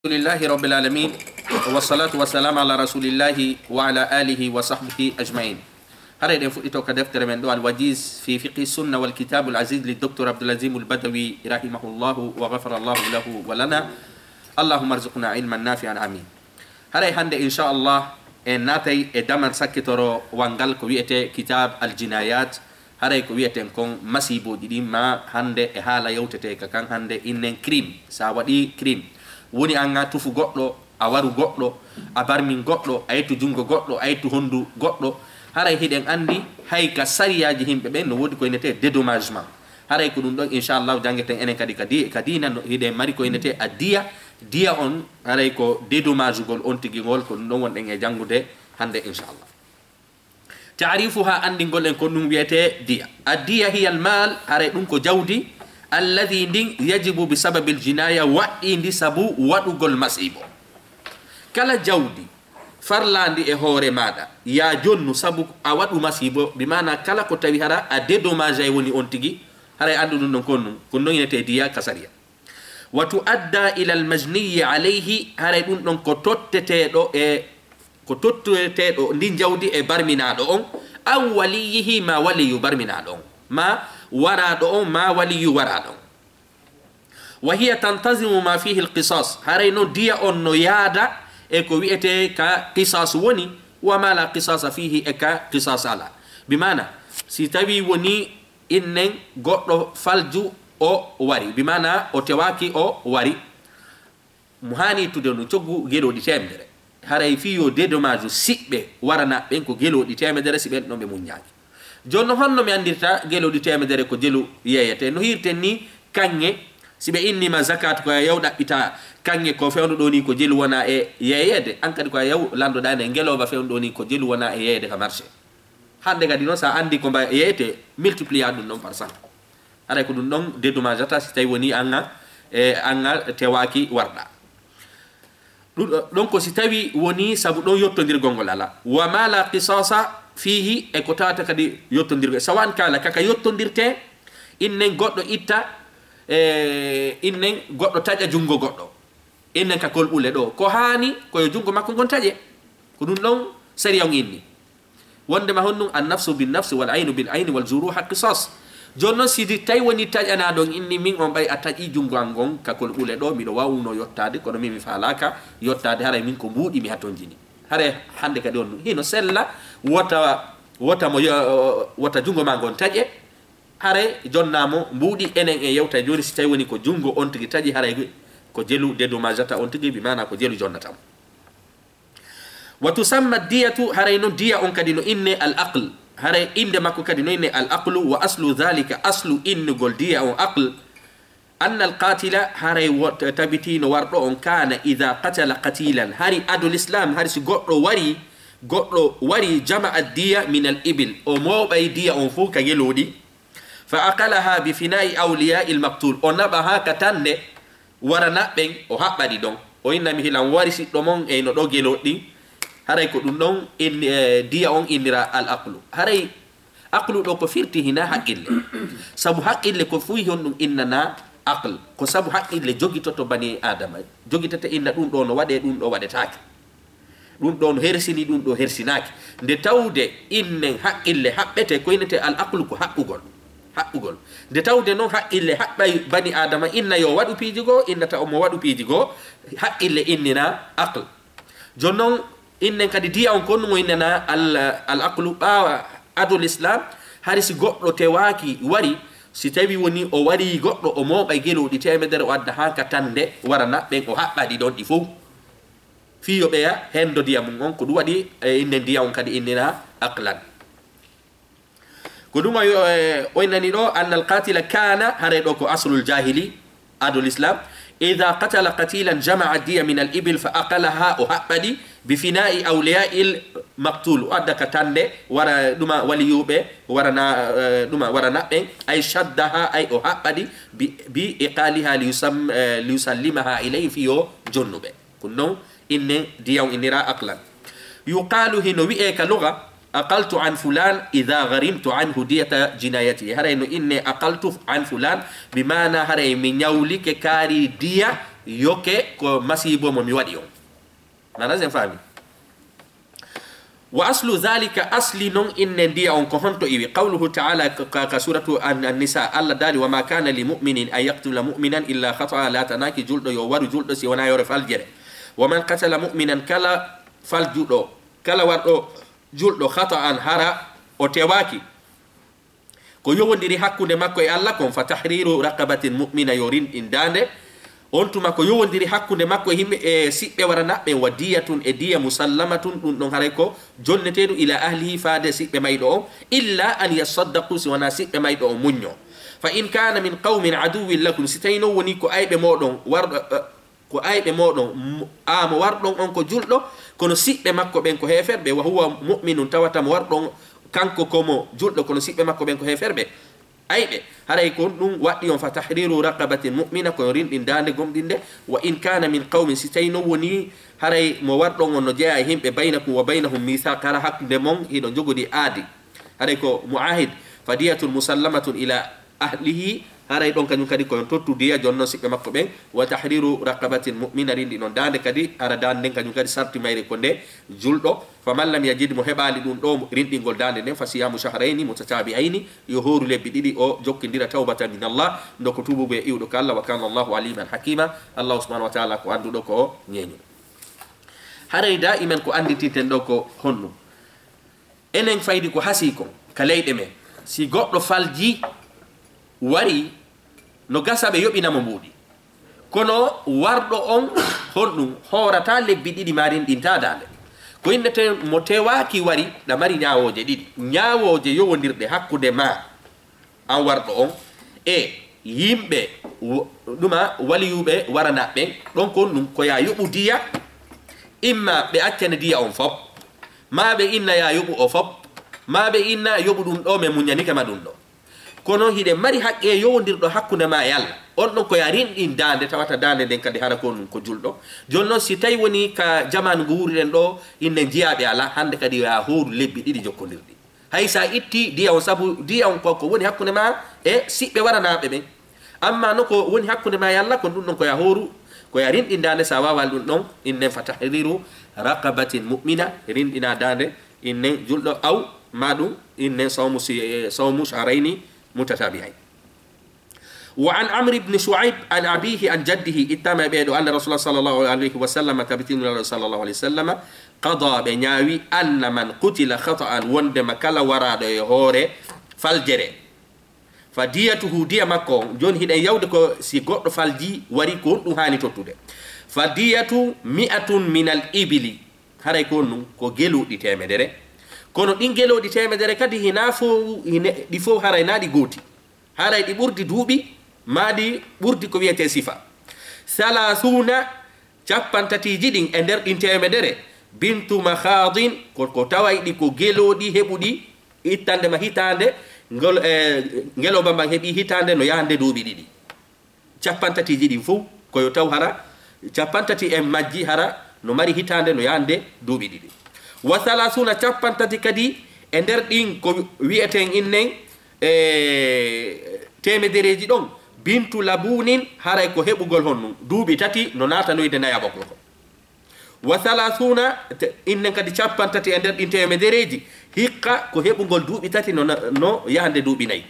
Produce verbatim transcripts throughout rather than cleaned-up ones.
Alhamdulillahi rabbil alamin, wassalatu wassalamu ala rasulillahi wa ala alihi wa sahbihi ajmain. Haray ɗen fuɗɗito ka deftere men ɗo, Al Wajiz fi fiqhi sunna wal kitabul aziz li Docteur Abdul Azim Al Badawi rahimahullahu wa ghafara Allahu lahu wa lana. Allahumma arzuqna ilman nafi'an, amin. Haray hande, insha Allah, en natay e damal sakkitoro wangal ko wi'ete kitab al jinayat. Haray ko wi'eten kon masiibooji ɗin, ma hande e haala yewtete ka kan hande, innen crime. Sa waɗi crime, woni an a tufu goɗɗo, a waru goɗɗo, a barmin goɗɗo, a yettu junngo goɗɗo, a yettu honndu goɗɗo. Haray hiɗen anndi hay ka sariyaaji yimɓe ɓen no woodi ko innetee dédommagement. Haray ko ɗum ɗon, inchallahu, janngeten enen kadi ka di-, ka diina no hiɗen mari ko innetee a diya. Diya on, haray ko dédommagugol on tigi ngol, ko ɗum ɗon wonɗen e janngude hande, inchallah. Taarifuha, anndingol en ko ɗum wiyetee diya. A diya hiya al mal, haray ɗum ko jawdi, alladhi, ndin, yajibu bi sababil jinaya, waɗɗii ndi sabu waɗugol masiibo. Kala jawdi farlaandi e hoore maaɗa, ya jonnu sabu a waɗu masiibo, bi maana kala ko tawi hara a dédommage ay woni on tigi, haray anndu ɗum ɗon ko ɗum, ko ɗum ɗon innetee diya ka sariya. Wa tuadda ila al majniyi alayhi, haray ɗum ɗon ko totteteeɗo e, ko totteteeɗo ndin jawdi e barminaaɗo on, aw waliyihi, ma waliyu barminaaɗo on, ma waraaɗo on, ma waliyu waraaɗo on. Wa hiya tantazimu ma fihi al qisas, haray no diya on no yaada e ko wi'etee ka qisas woni, wa ma la qisasa fihi, e ka qisas ala. Bi maana, si tawi woni innen goɗɗo falju o wari, bi maana o tewaaki o wari, mo haani ittude no coggu gelooɗi teemedere. Haray fii yo dédommage siɓɓe warana ɓen ko gelooɗi teemedere si ɓen ɗon ɓe muññaaki. Jooni non honno mi anndirta gelooɗi teemedere ko jelu yeeyete? No hiirten ni kaŋŋe, si ɓe innii ma zakat ko a yaw ɗaɓɓita kaŋŋe ko fewndo ɗoo ni ko jelu wona e yeeyeede, an kadi ko a yaw lanndoɗaa ne ngelooba fewndo ɗoo ni ko jelu wona e yeeyeede ka marché. Hannde kadi noon, so a anndi ko mba yeeyete, multiplier ɗum ɗon par cent. Haray ko ɗum ɗon dédommageata si tawi woni an a, e, an a tewaaki warɗa. Ɗum ɗon ko si tawi woni sabu ɗon yottondirgol ngol ala. Wa ma la qisasa fihi, e ko tawata kadi yottondirgol. Sawan kala kaka yottondirte, innen goɗɗo itta, e, innen goɗɗo taƴa junngo goɗɗo. Innen ka kolɓule ɗoo. Ko haani ko yo junngo makko ngon taƴe. Ko ɗum ɗon sariya on inni. Wondema honɗum, an nafsu bin nafsi wal aynu bil ayni wal juruha qisas. Jooni non, si tawi woni taƴanaaɗo on inni min on ɓay a taƴi junngo an ngon ka kolɓule ɗoo, miɗo waawuno yottaade, kono min mi faalaaka yottaade, haray min ko mbuuɗi mi hatonjini. Haray hannde kadi on hino sella, wota, wota mo yo-, wota junngo ma ngon taƴe, haray jonnaa mo mbuuɗi. Enen en yewtay jooni si tawi woni ko junngo on tigi taƴi, haray ko jelu dédommageata on tigi, bi maana ko jelu jonnata mo. Wa tusamma diyatu, haray non diya on kadi no inne al aql. Haray innde makko kadi no inne al aqlu, wa aslu dhalika, aslu innugol diya on aql, anna al qatila, haray wo-, tabitino warɗo on, kana idha qatala qatilan, hari ado l'islam, hari si goɗɗo wari, goɗɗo wari, jama'a diya min al ibil, o mooɓay diya on fow ka gelooɗi, fa aqalaha bi fina'i awliya il maqtul, o naɓa ha ka tande warana ɓen, o haɓɓa ɗi ɗon. O inna mi hilan wari siɗɗo mon e no ɗo gelooɗi ɗin. Haray ko ɗum ɗon inni, e, diya on innira al aqlu. Haray aqlu ɗo ko firti hina haqqille. Sabu haqqille ko fuy honɗum innana aql. Ko sabu haqqille jogitoto bani Adama. Jogitata inna ɗum ɗo no waɗe, ɗum ɗo waɗetaake. Ɗum ɗo no hersini, ɗum ɗo hersinaaki. Nde tawde innen haqqille haɓɓete, ko innete al aqlu ko haqqugol. Haqqugol. Nde tawde non haqqille haɓɓay bani Adama, inna yo waɗu piiji goo, inna taw mo waɗu piiji goo, haqqille innina aql. Jooni non, innen kadi diya on kon no innana al, al aqlu ɓaawa ado l'islam, hari si goɗɗo tewaaki wari, si tawi woni o wari goɗɗo, o mooɓay gelooɗi teemedere, o adda haa ka tande, warana ɓen, o haɓɓa ɗi ɗon ɗi fow. Fii yo ɓeya hendo diya mum on, ko ɗum waɗi, e, innen diya on kadi innina aqlan. Ko ɗum o, e, o innani ɗo, anna al qatila kana, haray ɗo ko aslul jahili, ado l'islam, idha qatala qatilan jama'a diya min al ibil fa aqalaha, o haɓɓa ɗi, bi fina'i awliya il maqtul, o adda ka tande, wara ɗuma waliyuɓe, warana, e, ɗuma warana ɓen, ay shaddaha, ay o haɓɓa ɗi, bi, bi iqaliha li yusam-, e, li yusallimaha ilayhi, fii yo jonnu ɓe. Ko non inne diya on innira aqlan. Yuqalu, hino wi'e ka lugha, aqaltu an fulan idha gharimtu anhu diyata jinayati. Haray no inne aqaltu an fulan, bi maana haray mi ñawlike kaari diya Yoke ko masiibo mo mi waɗi on. Nana sen faami? Wa aslu dhalika, asli non inne ndiya on ko honto iwi? Qawluhu ta'ala, ka, ka, ka suratu An-, An-Nisa, Allah daali: "Wa ma kana li mu'minin an yaqtula mu'minan illa khata'a." Laatanaki julɗo yo waru julɗo si wona yore faljere. "Wa man qatala mu'minan," kala faljuɗo, kala warɗo julɗo, "khata'an," hara o tewaki, ko yowondiri hakkunde makko e Allah kon, "fa tahriru raqabatin mu'mina," yo rinɗin daande. On tuma ko yowondiri hakkunde makko e himɓe, e siɓɓe waranaɓe, "wa diyatun," e diya, "musallamatun," ɗum ɗon haray ko jonneteeɗum, "ila ahlihi," faade siɓɓe mayɗo on, "illa an yasaddaqu," si wona siɓɓe mayɗo on muñño. "Fa in kana min qawmin aduwwin lakum," si tawi non woni ko ayɓe moɗon warɗo, eh, ko ayɓe moɗon, m-, a mo warɗon on ko julɗo, kono siɓɓe makko ɓen ko heeferɓe, "wa huwa mu'minun," tawata mo warɗon kanko ko mo julɗo, kono siɓɓe makko ɓen ko heeferɓe, ayɓe, haray ko ɗum waɗɗi on, "fa tahriru raqabatin mu'mina," kono rinɗin daande gomɗinde. "Wa in kana min qawmin," si tawi non woni haray mo warɗon on no jeyaa e himɓe, "baynakum wa baynahum mithaq," hara hakkunde mon hiɗo jogodi aadi, haray ko mu'ahid, "fa diyatun musallamatun ila ahlihi," haray ɗon kañum kadi ko yon tottu diya, jooni non siɓɓe makko ɓen, "wa tahriru raqabatin mu'mina," rinɗi non daande kadi, hara daande nden kañum kadi sarti mayre ko nde julɗo. "Fa man lam yajid," mo heɓaali ɗum ɗo rinɗingol daande nden, "fa siyamu shahrayni mutatabi'ayni," yo hooru lebbi ɗiɗi o jokkindira, "tawbatan min Allah," ndoko tuububu e iwɗo ka Allah, "wa kana Allahu aliman hakima," Allahu subhanahu wa ta'ala ko annduɗo ko o ñeeñuɗo. Haray daiman ko annditinten ɗo ko honɗum? Enen faydi ko hasii kon ka leyɗe men, si goɗɗo falji wari, no gasa ɓe yoɓina mo mbuuɗi. Kono warɗo on honɗum hoorata lebbi ɗiɗi ma rinɗinta daande? Ko innete mo tewaaki wari, ɗa mari ñaawooje ɗiɗi. Ñaawooje yowondirɗe hakkunde ma, an warɗo on, e yimɓe wo-, ɗuma waliyuɓe waranaɓe ɓen, ɗon ko ɗum ko ya yoɓu diya, imma ɓe accane diya on fop, ma ɓe inna ya yoɓu o fop, ma ɓe inna yoɓu ɗum ɗo, men muññanike ma ɗum ɗo. Kono hiɗen mari haqqe yowondirɗo hakkunde ma e Allah. On ɗon ko ya rinɗin daande, tawata daande nden kadi hara ko ɗum ko julɗo. Jooni noon, si tawi woni ka jamaanu ngu wuuriɗen ɗo, innen jiyaaɓe alaa, hannde kadi yo a hooru lebbi ɗiɗi jokkondirɗi. Hay so a itti diya on, sabu diya on ko, ko woni hakkunde ma e siɓɓe waranaaɓe ɓen. Amma no ko woni hakkunde ma e Allah, kon ɗum ɗon ko ya hooru, ko ya rinɗin daande, so a waawaa ɗum ɗon, innen fa tahriru raqabatin mu'mina, rinɗina daande, innen julɗo, aw ma ɗum, innen sawmu si-, sawmu shahrayni mutatabi'ayn. Wa an Amr ibn Shu'ayb an abihi an jaddihi, ittama e ɓeeɗo, anna Rasulullah sallallahu alayhi wa sallam, tabitinu Nulaaɗo sallallahu alayhi wa sallam, qada, ɓe ñaawi, anna man qutila khata'an, wondema kala waraaɗo e hoore faljere, fa diyatuhu, diya makko on. Jooni hiɗen yawde ko si goɗɗo falji wari, ko honɗum haani tottude? Fa diyatu mi'atun minal ibili, haray ko honɗum? Ko gelooɗi teemedere. Kono ɗin gelooɗi teemedere kadi hinaa fow, hine-, ɗi fow haray naa ɗi gooti. Haray ɗi ɓurdi duuɓi, maa ɗi ɓurdi ko wiyetee sifa. Salaasuuna, cappantatiji ɗin e nder ɗin teemedere, bintu makhadin, ko, ko tawayɗi ko gelooɗi heɓuɗi ittande ma hitaande, ngol, e, ngelooba mban heɓi hitaande no yahande duuɓi ɗiɗi. Cappantatiji ɗin fow, ko yo taw hara cappantati en majji hara no mari hitaande no yahande duuɓi ɗiɗi. Wa salaasuuna, cappantati kadi e nder ɗin ko wiyeten innen, e, teemedereeji ɗon, bintu labuunin, haray ko heɓugol honɗum, duuɓi tati no naatanoyde nayaɓo ko. Wa salaasuuna, te-, innen kadi cappantati e nder ɗin teemedereeji, hikka ko heɓugol duuɓi tati no na-, no yahande duuɓi nayi.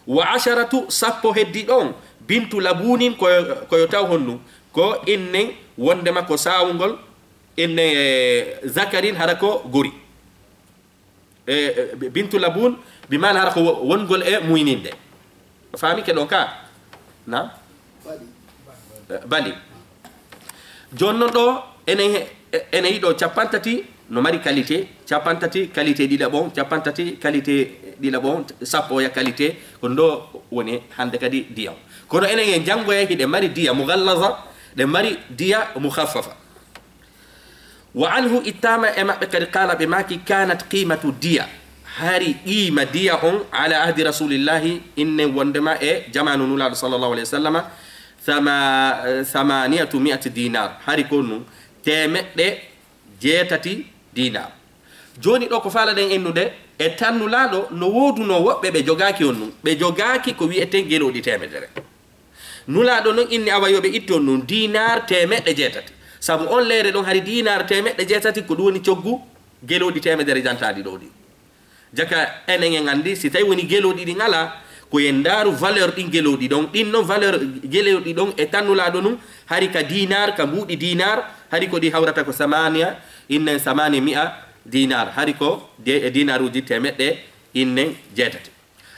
Wa asharatu, sappo heddi ɗon, bintu labuunin, ko, ko yo taw honɗum, ko innen wondema ko saawungol, innen, e, zakarin, hara ko gori. E, e, bintu labun, bi maana hara ko wo-, wongol e muyninde. Faamike ɗon ka? Na? E, bali. Jooni non ɗo, enen he-, e, enen yiɗo cappantati no mari qualité, cappantati qualité ɗiɗaɓo on, cappantati qualité ɗiɗaɓo on, sappo ya qualité, ko ɗo woni hannde kadi diya. Kono enen en janngoya hiɗen mari diya mughallaza, ɗen mari diya mukhaffafa. Wa anhu, ittama e maɓɓe kadi, qala, ɓe maaki, kanat qimatu diya, hari qiima diya on, ala ahdi rasulillahi, innen wondema e jamaanu Nulaaɗo sallallahu alayhi wa sallama, thama-, thamaniyatu mi'ati dinar, hari ko ɗum teemeɗɗe jeetati dinar. Jooni ɗo ko faalaɗen ennude, e tan Nulaaɗo no woodunoo woɓɓe ɓe jogaaki on ɗum, ɓe jogaaki ko wiyetee gelooɗi teemedere. Nulaaɗo non inni awa yo ɓe itton ɗum dinar teemeɗɗe jeetati. Sabu on leere ɗon hari dinar teemeɗɗe jeetati ko ɗum woni coggu gelooɗi teemedere jantaaɗi ɗo ɗi. Jaka enen en anndi, si tawi woni gelooɗi ɗin alaa, ko en ndaaru valeur ɗin gelooɗi ɗon. Ɗin non valeur gelooɗi ɗon e tan Nulaaɗo nun, hari ka dinar, ka mbuuɗi dinar, hari ko ɗi hawrata ko samaniya, innen samani mi'a dinar, hari ko de-, e dinaruuji teemeɗɗe innen jeetati.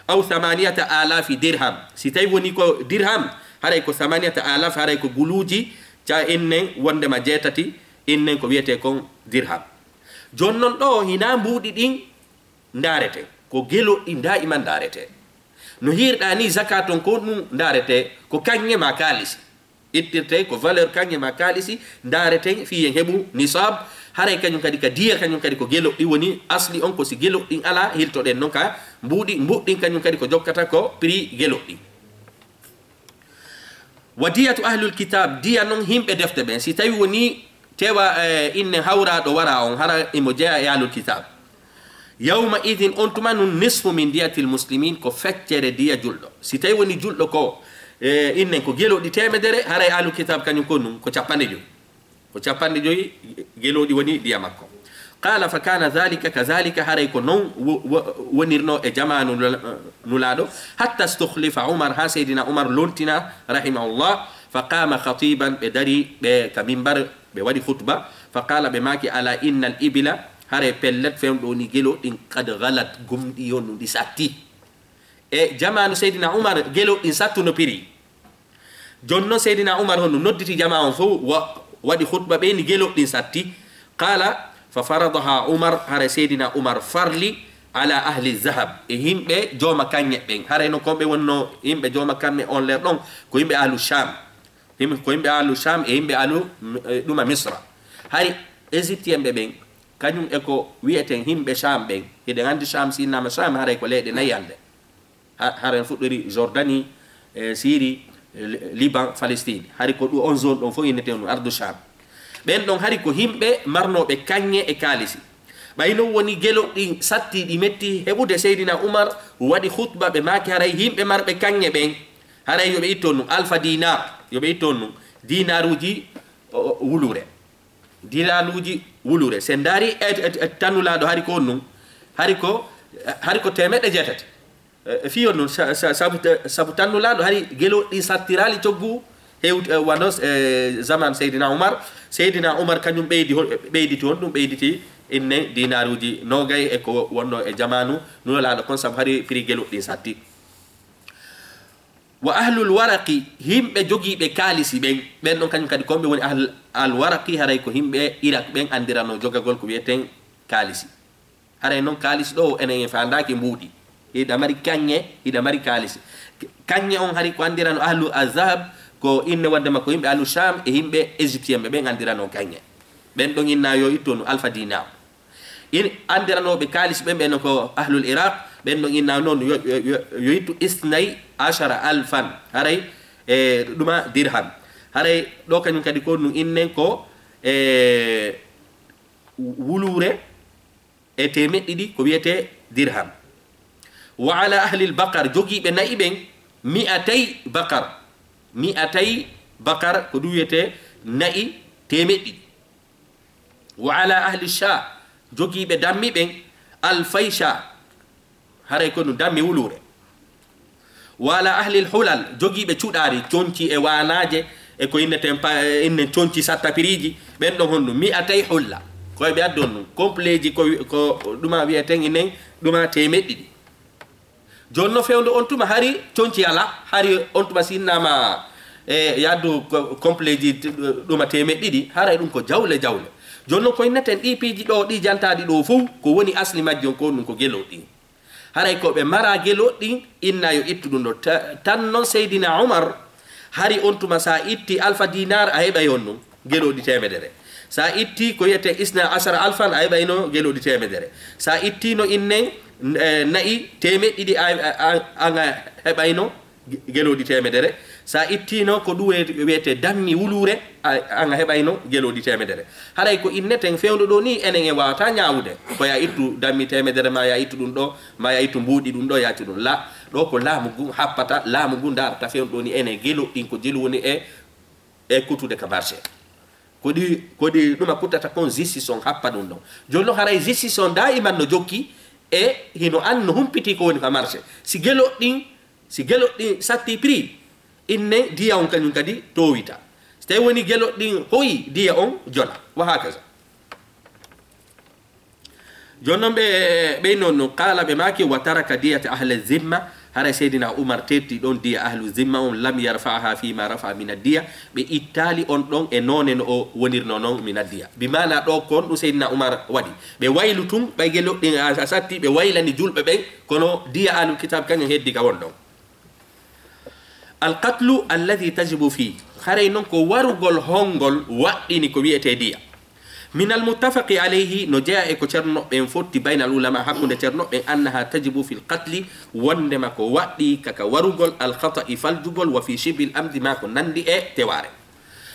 Aw samaniyata alafi dirham. Si tawi woni ko dirham, haray ko samaniyata alaf, haray ko guluuji ca innen wondema jeetati, innen ko wiyetee kon dirham. Jooni non ɗo hinaa mbuuɗi ɗin ndaareten, ko gelooɗi ɗin daa'iman ndaareten. No hiirɗaa ni zakat on ko ɗum ndaarete, ko kaŋŋe maa kaalisi. Ittirtee ko valeur kaŋŋe maa kaalisi, ndaareten fii en heɓu nisaab, haray kañum kadi ka diya, kañum kadi ko gelooɗi woni asli on, ko si gelooɗi ɗin alaa, hiltoɗen non ka mbuuɗi, mbuuɗi ɗin kañum kadi ko jokkata ko prix gelooɗi ɗin. Wa diyatu ahlul kitab, diya non himɓe defte ɓen. Si tawi woni tewa, eh, inne hawraaɗo wara on, hara imo jeya e ahlul kitab. Yawma idin, on tuma nun, nisfu min diyatil muslimin, ko feccere diya julɗo. Si tawi woni julɗo ko, eh, innen ko gelooɗi teemedere, haray ahlul kitab kañum ko nun, ko capanɗe joyi. Ko capanɗe joyi gelooɗi woni diya makko. Qala fa kana dhalika kadhalika, haray ko non wo-, wo-, wonirno e jamaanu nula-, nulaaɗo, hatta stukhlifa Umar, ha Seydina Umar lontina, rahimahullah, fa qama khatiban, ɓe dari, ɓe ka mimbar, ɓe waɗi khutba, fa qala, ɓe maaki, ala innal ibila, haray pellet fewndo ni gelooɗi ɗin, qad ghalat, gumɗi yo nu ɗi satti. E jamaanu Seydina Umar, gelooɗi ɗin sattuno prix. Jooni non Seydina Umar honno nodditi jamaa on fof, wa-, waɗi khutba, ɓe ni gelooɗi ɗin satti. Qala, fa faradaha Umar, haray Seydina Umar farli ala ahli zahab, e himɓe jooma kaŋŋe ɓen. Haray no kon ɓe wonno himɓe jooma kaŋŋe on leer ɗon, ko himɓe ahlu Sham. Him-, ko himɓe ahlu Sham e himɓe ahlu, eh, ɗuma Misra. Hari Égyptien ɓe ɓen, kañum e ko wi'eten himɓe Sham ɓen. Hiɗen anndi Sham, si innama Sham, haray ko leyɗe nayi hannde. Ha-, hara en fuɗɗori Jordanie, e Syrie, e Li-, Liban, Palestine. Hari ko ɗum on zone ɗon fof innetee ɗum ardu Sham. Ɓen ɗon hari ko himɓe marnooɓe kaŋŋe e kaalisi. Ɓay non woni gelooɗi satti ɗi metti heɓude Seydina Umar waɗi khutba, ɓe maaki haray himɓe marɓe kaŋŋe ɓen, haray yo ɓe itton ɗum alfa dinar, yo ɓe itton ɗum dinaruuji, o, o, wulure. Dinaruuji wulure. Si en ndaari e, e, e tan Nulaaɗo hari ko on ɗum, hari ko, hari ko teemeɗɗe jeetati. E, e fii on ɗum, sa-, sa-, sabu, sabu tan Nulaaɗo hari gelooɗi sattiraali coggu hewti, e, wano, e, zaman Seydina Umar. Seydina Umar kañum ɓeydi hon-, ɓeyditi on ɗum, ɓeyditi inne dinaruuji noogay e ko wonno e jamaanu Nulaaɗo kon, sabu hari prix gelooɗi satti. Wa ahlul waraqi, himɓe jogiiɓe kaalisi ɓen, ɓen ɗon kañum kadi ko ɓe woni ahl-, al waraqi, haray ko himɓe Irak ɓen anndirano jogagol ko wiyeten kaalisi. Haray non kaalisi ɗo enen en faandaaki mbuuɗi. Hiɗa mari kaŋŋe, hiɗa mari kaalisi. Kaŋŋe on hari ko anndirano ahlu azhab, ko inne wadde makko yimɓe ahlu Sham e yimɓe Égyptien ɓe ɓen anndirano kaŋŋe. Ɓen ɗon inna yo ittu no alfa dinar. In anndiranooɓe kaalis ɓen, ɓen ko ahlul Iraq, ɓen ɗon inna noon yo, yo, yo, yo ittu isnay ashara alfan. Haray e ɗuma dirham. Haray ɗo kañum kadi ko ɗum innen ko e wuluure e teemeɗɗe ɗiɗi ko wiyetee dirham. Wa ala ahlil baqar, jogiiɓe na'i ɓen, mi'atay baqar. Mi'atay baqar ko ɗum wiyetee na'i teemeɗɗe ɗiɗi. Wa ala ahli sha, jogiiɓe dammi ɓen, alfay sha. Haray ko ɗum dammi wuluure. Wa ala ahlil hulal, jogiiɓe cuɗaari, conci e waanaaje, e ko inneten pa-, e innen conci sattapiriiji, ɓen ɗon honɗum, mi'atay hulla. Ko e ɓe addon ɗum, complet ji ko, ko ɗuma wiyeten inen, ɗuma teemeɗɗe ɗiɗi. Jooni no fewndo on tuma hari conci alaa, hari on tuma si innama e yaddu ko, complet ji t-, ɗuma teemeɗɗe ɗiɗi, haray ɗum ko jawle jawle. Jooni no ko inneten ɗi piiji ɗo, ɗi jantaaɗi ɗo fof, ko woni asli majji on ko ɗum ko gelooɗi. Haray ko ɓe mara gelooɗi ɗin, inna yo ittu ɗum ɗo. Ta-, tan non Seydina Umar, hari on tuma sa itti alfa dinar, a heɓay on ɗum, gelooɗi teemedere. Sa itti ko wiyete isna asara alfan, a heɓayno gelooɗi teemedere. Sa ittino innen, eh, na'i teemeɗɗe ɗiɗi, a, a, a, an a heɓayno ge-, gelooɗi teemedere. Sa ittino ko ɗum e-, wiyete dammi wuluure, a, an a heɓayno gelooɗi teemedere. Haray ko inneten fewndo ɗo ni, enen en wawata ñaawude. Ko ya ittu dammi teemedere ma, ya ittu ɗum ɗo, ma ya ittu mbuuɗi ɗum ɗo, ya ittu ɗum. La, ɗo ko laamu ngu happata, laamu ngu darata fewndo ɗo ni, enen gelooɗi ɗin ko jelu woni e, e kutude ka marché. Ko ɗi, ko ɗi ɗuma kuttata kon, justice on happa ɗum ɗon. Jooni non haray justice on daiman no jokki e hino an no humpiti ko woni ka marché. Si gelooɗi ɗin, si gelooɗi ɗin satti prix, inne diya on kañum kadi towita. Si tawi woni gelooɗi ɗin hoyi, diya on jona. Wa hakaza. Jooni non ɓe, ɓe non no qaala, ɓe maaki, "Wa taraka diyata ahli zimma." Haray Seydina Umar tetti ɗon diya ahlu zimma on, "Lam yarfa'aha fima rafa'a min ad-diya." Ɓe ittaali on ɗon e noone no o wonirno non min ad-diya. Bi maana ɗo kon ɗum Seydina Umar waɗi. Ɓe waylu tun, ɓay gelooɗi ɗin a, a satti, ɓe waylani julɓe ɓen, kono diya ahlu kitab kañum heddi ka won ɗon. Al-qatlu alladhi tajibu fi. Haray non ko warugol hongol waɗɗini ko wi'etee diya. Min al-muttafaqi alayhi, no jeyaa e ko cernoɓe ɓen fotti, bayna al-ulama, hakkunde cernoɓe ɓen, annaha tajibu fil qatli, wondema ko waɗɗi kaka warugol, al-khata'i, faljugol, wa fi shibhil amdi, ma ko nandi e tewaare.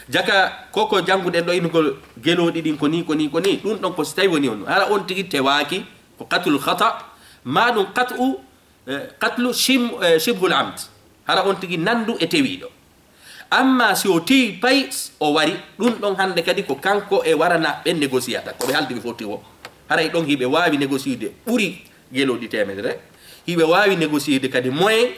Jaka koko jannguɗen ɗo innugol gelooɗi ɗin ko ni, ko ni, ko ni, ɗum ɗon ko si tawi woni on, hara on tigi tewaaki, ko qatlul khata, ma ɗum qat'u, eh, qatlu shim-, eh, shibhul amd. Hara on tigi nandu e tewiiɗo. Amma si o tewi pay, o wari, ɗum ɗon hannde kadi ko kanko e warana ɓen négociata, ko ɓe haldi ɓe fotti wo. Haray ɗon hiɓe waawi négociude ɓuri gelooɗi teemedere, hiɓe waawi négociude kadi moyen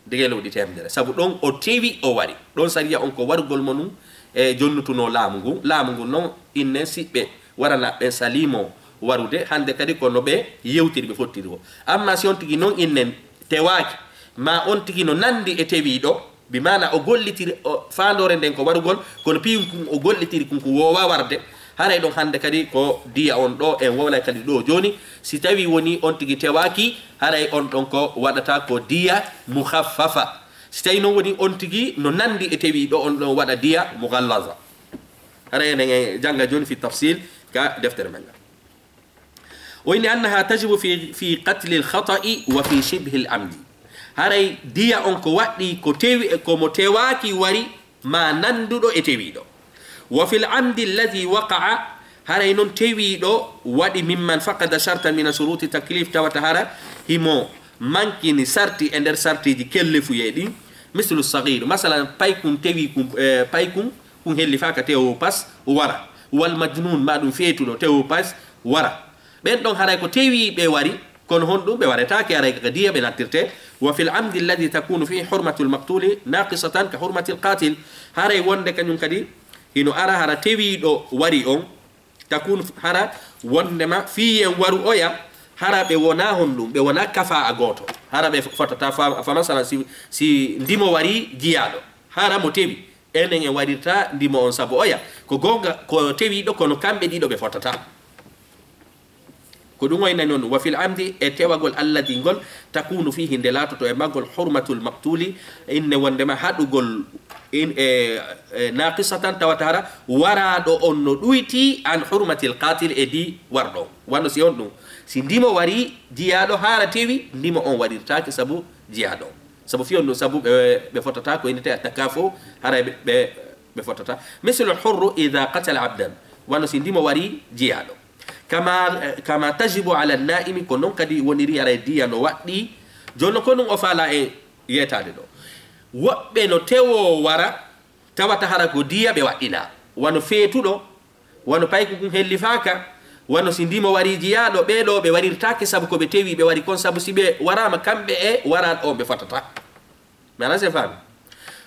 de gelooɗi teemedere. Sabu ɗon o tewi, o wari. Ɗon sariya on ko warugol mo nun e jonnutuno laamu ngun. Laamu ngun non innen siɓɓe warana ɓen salimo warude, hannde kadi ko no ɓe yewtiri ɓe fottiri wo. Amma si on tigi non innen tewaaki, ma on tigi no nandi e tewiiɗo, bi maana o gollitiri, o, faandoore nden ko warugol, kono piyin kun o gollitiri kun ko woowa warde, haray ɗon hannde kadi ko diya on ɗo, en wowlay kadi ɗo jooni, si tawi woni on tigi tewaaki, haray on ɗon ko waɗata ko diya mukhaffafa. Si tawi non woni on tigi no nandi e tewiiɗo, on ɗon waɗa diya mughallaza. Haray enen en jannga jooni fi tafsil ka deftere men ngal. O inni annaha tajibu fi, fi qatlil khata'i wa fi shibhil amdi. Haray diya on ko waɗɗi ko tewi, ko mo tewaaki wari ma nanduɗo e tewiiɗo. Wa fil amdi alladhi waqa'a, haray non tewiiɗo waɗi mimman faqada shartan min shuruti taklif, tawata hara himo mankini sarti e nder sartiji kellefuyee ɗin. Mislu saghir, masalan, paykun tewi kun, eh, paykun kun hellifaaka tewo pas wara. Wal majnun, ma ɗum feetuɗo tewo pas wara. Ɓen ɗon haray ko tewiiɓe wari, kono honɗum ɓe waretaake, haray ka diya ɓe nattirte. Wa fil amdi alladhi takunu fihi hurmatul maqtuli naqisatan ka hurmatil qatil. Haray wonde kañum kadi hino ara hara tewiiɗo wari on, takunu hara wondema fiyen waru oya, hara ɓe wona honɗum, ɓe wona kafa a gooto. Hara ɓe fotata fa, fa masala si, si ndimo wari jiyaaɗo, hara mo tewi. Enen en waɗirta ndimo on sabu oya. Ko goonga, ko tewiiɗo, kono kamɓe ɗiɗo ɓe fotata. Ko ɗum o innani on ɗum. Wa fil amdi, e tewagol alladi ngol, takunu fihi, nde laatoto e maggol, hurmatul maqtuli, inne wondema haɗugol in, e, e, naqisatan, tawata hara waraaɗo on no ɗuyti an hurmatil qatil e di warɗo. Wano si on ɗum, si ndimo wari jiyaaɗo hara tewi, ndimo on waɗirtaake sabu jiyaaɗo. Sabu fiyon ɗum, sabu ɓe, ɓe fotata ko innete a takafu, haray ɓe, ɓe, ɓe fotata. Mislul hurru idha qatala abdan. Wano si ndimo wari jiyaaɗo. Kama, kama tajibu ala naimi, ko non kadi woniri haray diya no waɗɗi. Jooni non ko ɗum o faala e yeetaade ɗo. Woɓɓe no tewo wara, tawata hara ko diya ɓe waɗɗina. Wano feetuɗo, wano payku kun hellifaaka, wano si ndimo wari jiyaaɗo, ɓee ɗoo ɓe warirtaake sabu ko ɓe tewi ɓe wari kon, sabu si ɓe waraama kamɓe e waraaɗo on ɓe fotata. Mi alaa si en faami.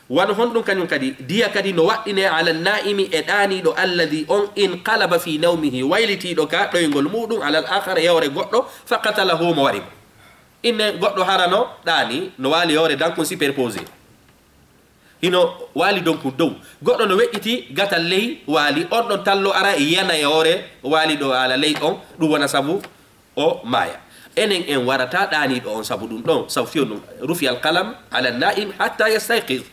Wano honɗum kañum kadi, diya kadi no waɗɗine ala naimi e ɗaaniiɗo alladi on in qalaba fi nawmihi, waylitiiɗo ka ɗoyngol muuɗum alal akhar e hoore goɗɗo, fa qatalahu mo wari mo. Inne goɗɗo hara no ɗaani, no waali hoore dankun superposé. Hino waali donkun dow. Goɗɗo no weƴƴiti gatal ley waali, on ɗon tallo ara yana e hoore waali ɗo ala ley on, ɗum wona sabu o maaya. Enen en warata ɗaaniiɗo on sabu ɗum ɗon, sabu fiyo ɗum, rufi al qalam ala naim hatta yastayqiz.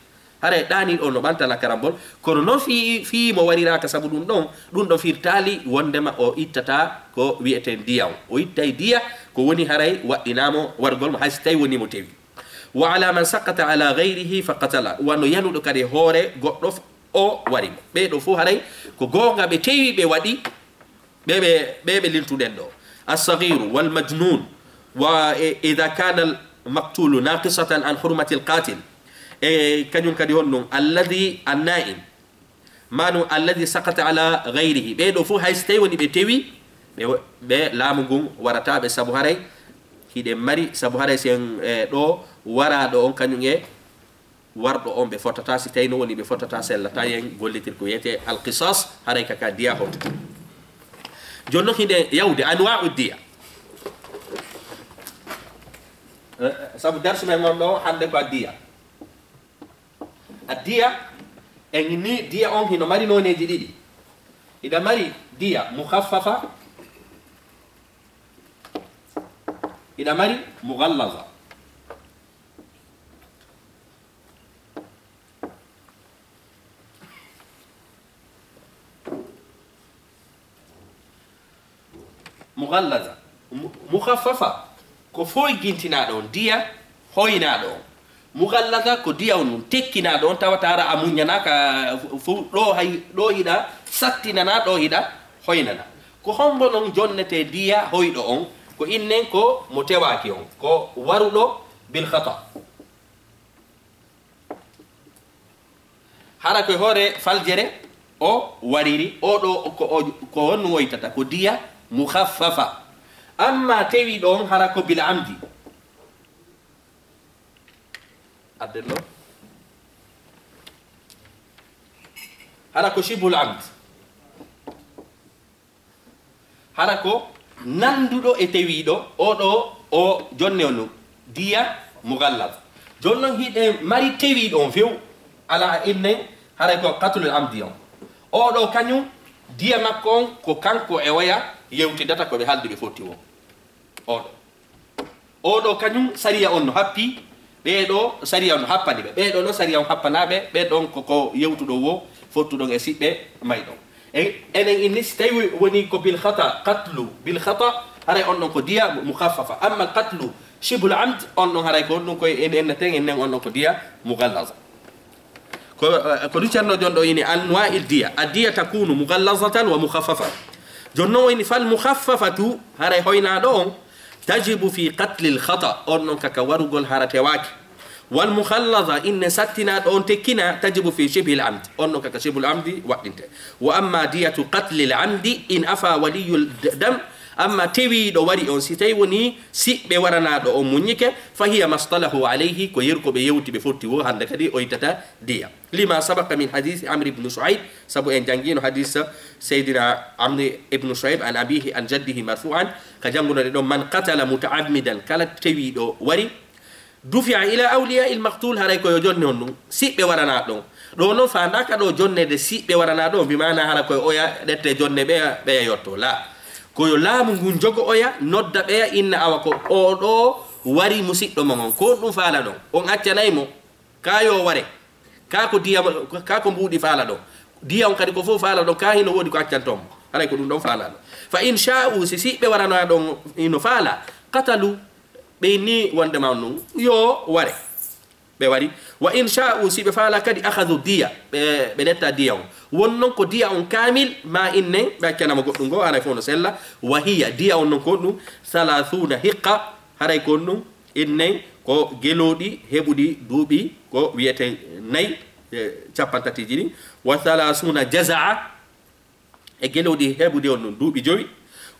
Haray ɗaaniiɗo on no ɓantana karambol, kono non fii, fii mo wariraaka sabu ɗum ɗon, ɗum ɗon firtaali wondema o ittata ko wi'eten diya on. O ittay diya ko woni haray waɗɗinaamo wargol mo, hay si tawi woni mo tewi. Wa ala man saqata ala ghayrihi fa qatala, wano yanuɗo kadi hoore goɗɗo, o wari mo. Ɓee ɗoo fof haray ko goonga, ɓe tewi, ɓe waɗi, ɓe, ɓe, ɓe, ɓe lintuɗen ɗoo. As-saghiru wal majnun, wa, e, idha kana al maqtulu naqisatan an hurmati al qatil. E kañum kadi honɗum? Alladhi an-na'im. Manum alladhi saqata ala ghayrihi. Ɓee ɗoo fof hay so tawi woni ɓe tewi, ɓe, ɓe laamu ngun warata ɓe, sabu haray hiɗen mari, sabu haray si en, e, ɗoo waraaɗo on kañum e warɗo on ɓe fotata, si tawi no woni ɓe fotata, sellata, yen gollitir ko wiyetee al-qisas, haray ka ka diya hotata. Jooni non hiɗen yawde anwa'u diya. E, e, sabu darsu men on ɗoo hannde ko a diya. A diya, en ni diya on hino mari nooneeji ɗiɗi. Hiɗa mari diya mukhaffafa, hiɗa mari mughallaza. Mughallaza. Mu-, mukhaffafa ko foygintinaaɗo on, diya hoynaaɗo on. Mughallaza ko diya on ɗum tekkinaaɗo on, tawata hara a muññanaaka, fu-, fu-, ɗo hay, ɗo hiɗa sattinana, ɗo hiɗa hoynana. Ko hombo non jonnetee diya hoyɗo on? Ko innen ko mo tewaaki on, ko waruɗo bil khata. Hara koye hoore faljere o wariri, o ɗo ko, o, ko honno woytata? Ko diya mukhaffafa. Amma tewiiɗo on hara ko bil amdi. Adden ɗo. Hara ko shibhul amd. Hara ko nanduɗo e tewiiɗo, o ɗo, o jonne on diya mughallaz. Jooni non hiɗen mari tewiiɗo on few, ala innen, haray ko qatlul amdi on. O ɗo kañum, diya makko on ko kanko e oya yewtidata ko ɓe haaldi ɓe fotti woo. O ɗo. O ɗo kañum sariya on no happi, ɓee ɗo sariya on no happani ɓe. Ɓee ɗo no sariya on happanaa ɓe, ɓee ɗon ko, ko yewtuɗo woo, fottuɗon e siɓɓe mayɗon. E, enen inni si tawi woni ko bil khata, qatlu bil khata, haray on ɗon ko diya mukhaffafa. Amma qatlu shibhul amd, on ɗon haray ko on ɗum koye en, en ten, en nen on ɗon ko diya mughallaza. Ko, ko ɗum Ceerno Jon ɗo ini anwa'il diya. A diya takunu mughallazatan wa mukhaffafa. Jooni non o ini fal mukhaffafatu, haray hoynaaɗo on, tajibu fi qatlil khata, on ɗon kaka warugol hara tewaaki. Wal mughallaza, inne sattinaaɗo on tekkina, tajibu fi shibhil amd, on ɗon kaka shibhul amdi waɗɗinte. Wa amma diyatu qatlil amdi, in afa waliyul d-, dam, amma tewiiɗo wari on, si tawi woni siɓɓe waranaaɗo on muññike, fa hiya mastalahu alayhi, ko yeru ko ɓe yewti ɓe fotti woo, hannde kadi o ittata diya. Lima sabaqa min hadisi Amr ibn Shu'ayb, sabu en janngino hadis Seydina Amr ibn Shu'ayb an abihi an jaddihi marfu'an, ka janngunoɗen ɗon, man qatala muta'ammidan, kala tewiiɗo wari, dufi'a ila awliya il maqtul, haray ko yo jonne on ɗum, siɓɓe waranaa ɗon. Ɗo non faandaaka ɗo jonnede siɓɓe waranaa ɗon, bi maana hara koye oya ɗette jonne ɓeya, ɓeya yotto. La. Ko yo laamu ngun jogo oya, nodda ɓeya, inna awa ko o ɗo wari musiɗɗo mon on. Ko on ɗum faala ɗon. On accanay mo. Ka yo ware. Ka ko diya, ka ko mbuuɗi faala ɗon. Diya on kadi ko fof faala ɗon. Ka hino woodi ko accanton mo. Haray ko ɗum ɗon faala ɗon. Fa in sha'u, si siɓɓe waranaa ɗon hino faala. Qatalu, ɓe inni wonde ma on ɗum. Yo ware. Ɓe wari. Wa in sha'u, si ɓe faala kadi akhadhu diya. Ɓe, ɓe ɗetta diya on. Won non ko diya on kaamil, ma innen, ɓe accana mo goɗɗum ngo, haray fof no sella. Wa hiya, diya on non ko ɗum, thalathuna hiqqa, haray ko ɗum, innen ko gelooɗi heɓuɗi duuɓi ko wiyete nayi, e, cappantatiji ɗin. Wa thalathuna jaza'a, e gelooɗi heɓuɗi on ɗum duuɓi jowi.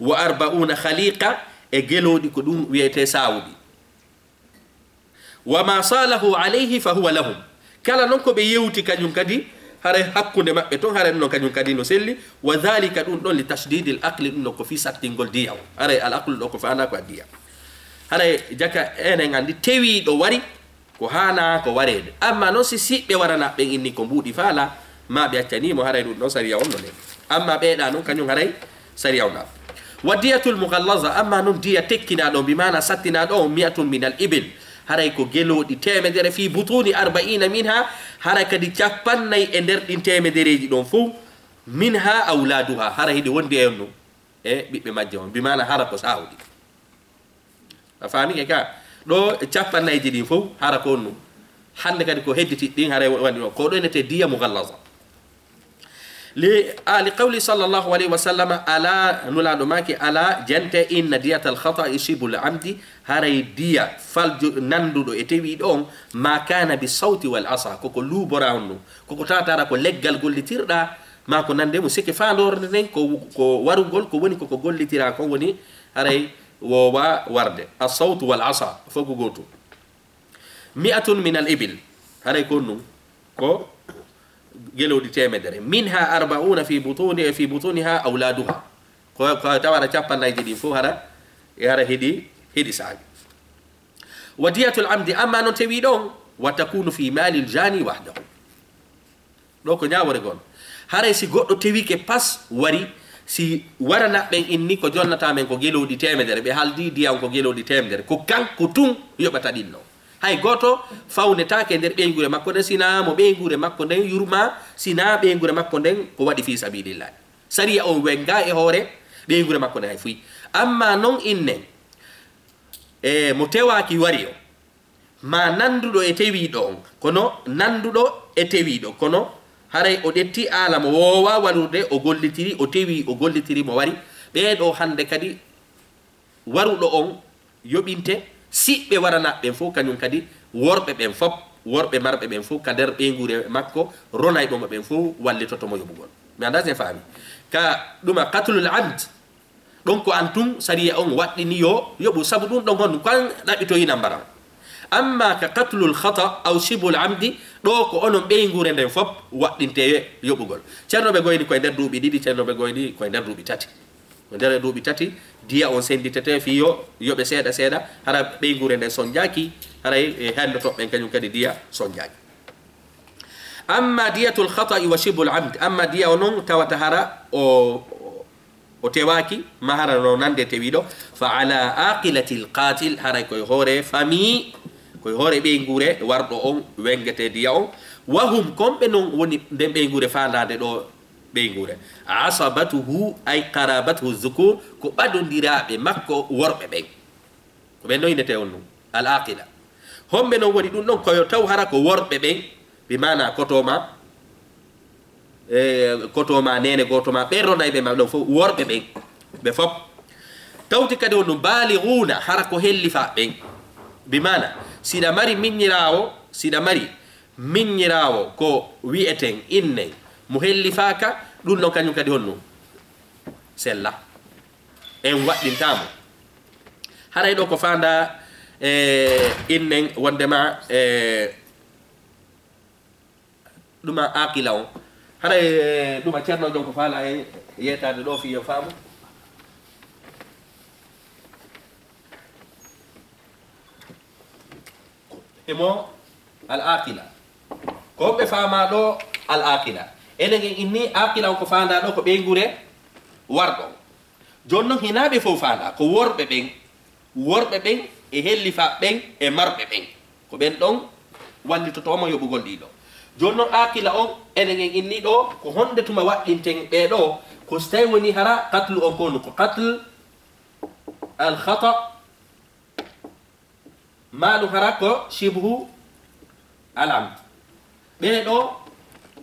Wa arba'una khaliqa, e gelooɗi ko ɗum wiyete sawuɗi. Wa ma salahu alayhi fa huwa lahum. Kala non ko ɓe yewti kañum kadi, haray hakkunde maɓɓe ton, haray ɗum non kañum kadi no selli. Wa dhalika, ɗum ɗon, li tashdidil aqli, ɗum ɗon ko fii sattingol diya on. Haray al aqlu ɗo ko faandaa ko a diya. Haray jaka enen anndi tewiiɗo wari, ko haanaa ko wareede. Amma non si siɓɓe waranaa ɓen inni ko mbuuɗi faala, ma ɓe accanii mo, haray ɗum ɗon sariya on no nden. Amma ɓeeɗa non kañum haray sariya on ɗa. Wa diyatul mughallaza, amma non diya tekkinaaɗo on, bi maana sattinaaɗo on, mi'atun minal ibil. Haray ko gelooɗi teemedere, fi butuni arba'ina minha, haray kadi cappannayi e nder ɗin teemedereeji ɗon fof, minha awladuha, haray hiɗi wondi e on ɗum, e ɓiɓɓe majje on, bi maana hara ko saawuɗi. A faamike ka? Ɗo capannayji ɗin fof hara ko on ɗum. Hannde kadi ko hedditi ɗin hara woni ɗon. Ko ɗo inete diya mughallaza. Li, a, li qawli sallallahu alayhi wa sallam, ala, Nulaaɗo maaki, ala, jente, inna diyatal khata'i shibhul amdi, haray diya faljo nanduɗo e tewiiɗo on, ma kana bi sawti wal asa, koko luubora on ɗum. Koko tawata hara ko leggal gollitirɗa, ma ko nande mum, sike faandorde nden, ko, ko warugol, ko woni koko gollitira kon woni haray woowa warde. As sawtu wal asa, fof ko gootum. Mi'atun min al ibil, haray ko ɗum, ko gelooɗi teemedere. Minha arba'una fi butuni, fi butuniha awladuha. Ko, ko tawata capannayji ɗin fof hara, e hara heɗi, heɗi saabi. Wa diyatul amdi, amma non tewiiɗo on, wa takunu fi malil jani wahdahu. Ɗo ko ñaawore gon. Haray si goɗɗo tewike pas wari, si waranaɓe ɓen inni ko jonnata men ko gelooɗi teemedere, ɓe haldi diya on ko gelooɗi teemedere, ko kanko tun yoɓata ɗin non. Hay gooto fawnetaake nder ɓeynguure makko nden, sina mo ɓeynguure makko nden yurma, sina ɓeynguure makko nden ko waɗi fii sabilillahi. Sariya on wenga e hoore ɓeynguure makko nden hay fuy. Amma non innen, e mo tewaaki wari o, ma nanduɗo e tewiiɗo on, kono nanduɗo e tewiiɗo, kono haray o ƴetti aala mo woowa warude, o gollitiri, o tewi, o gollitiri mo wari. Ɓee ɗoo hannde kadi waruɗo on yoɓinte siɓɓe waranaɓe ɓen fof, kañum kadi worɓe ɓen fof, worɓe marɓe ɓen fof, ka nder ɓeynguure makko, ronayɓe mo ɓen fof wallitoto mo yoɓugol. Mi anndaa si en faami. Ka ɗuma qatlul amd, ɗon ko an tun sariya on waɗɗini yo yoɓu, sabu ɗum ɗon honɗum ko an ɗaɓɓitoyi nambara on. Amma ka qatlul khata aw shibhul amdi, ɗo ko onon ɓeynguure nden fof waɗɗinte yoɓugol. Ceerno ɓe goyni koye nder duuɓi ɗiɗi, ceerno ɓe goyni koye nder duuɓi tati. Ko nder duuɓi tati, diya on senditete fii yo yoɓe seeɗa seeɗa, hara ɓeynguure nden sonjaaki, haray e henndotoɓe ɓen kañum kadi diya sonjaaki. Amma diyatul khata'i wa shibhul amd, amma diya o non tawata hara o, o tewaaki, ma hara no nande tewiiɗo, fa ala aqilatil qatil, haray koye hoore famille, koye hoore ɓeynguure warɗo on wengete diya on. Wa hum, kon ɓe non woni nden ɓeynguure faandaande ɗo ɓeynguure. Asabatuhu, ay qarabatuhu dhukur, ko ɓadondiraaɓe makko worɓe ɓen. Ko ɓen no innete on ɗum, al aqila. Homɓe non woni ɗum ɗon, koyo taw hara ko worɓe ɓen, bi maana koto ma, e, koto ma, neene gooto ma, ɓen ronayɓe ma ɗon fof, worɓe ɓen, ɓe fof. Tawti kadi on ɗum, baalighuna, hara ko hellifa ɓen. Bi maana, siɗa mari miññiraawo, siɗa mari miññiraawo ko wi'eten innen, mo hellifaaka, ɗum ɗon kañum kadi honno? Sella. En waɗɗintaa mo. Haray ɗo ko faanda, e, innen wondema, e, ɗuma aqila on. Haray, e, ɗuma ceerno jon ko faala e yeetaade ɗo fii yo faamu. E mo al aqila. Ko ɓe faamaa ɗo al aqila. Enen en inni aqila on ko faandaa ɗo ko ɓeynguure warɗo. Jooni non hinaa ɓe fof faandaa, ko worɓe ɓen, worɓe ɓen e hellifa ɓen e marɓe ɓen. Ko ɓen ɗon wallitoto mo yoɓugol ɗiɗo. Jooni non aqila on, enen en inni ɗo, ko honde tuma waɗɗinten ɓee ɗo, ko so tawi woni hara qatlu on ko honɗum, ko qatl al khata, maa ɗum hara ko shibhu al amd. Ɓee ɗo,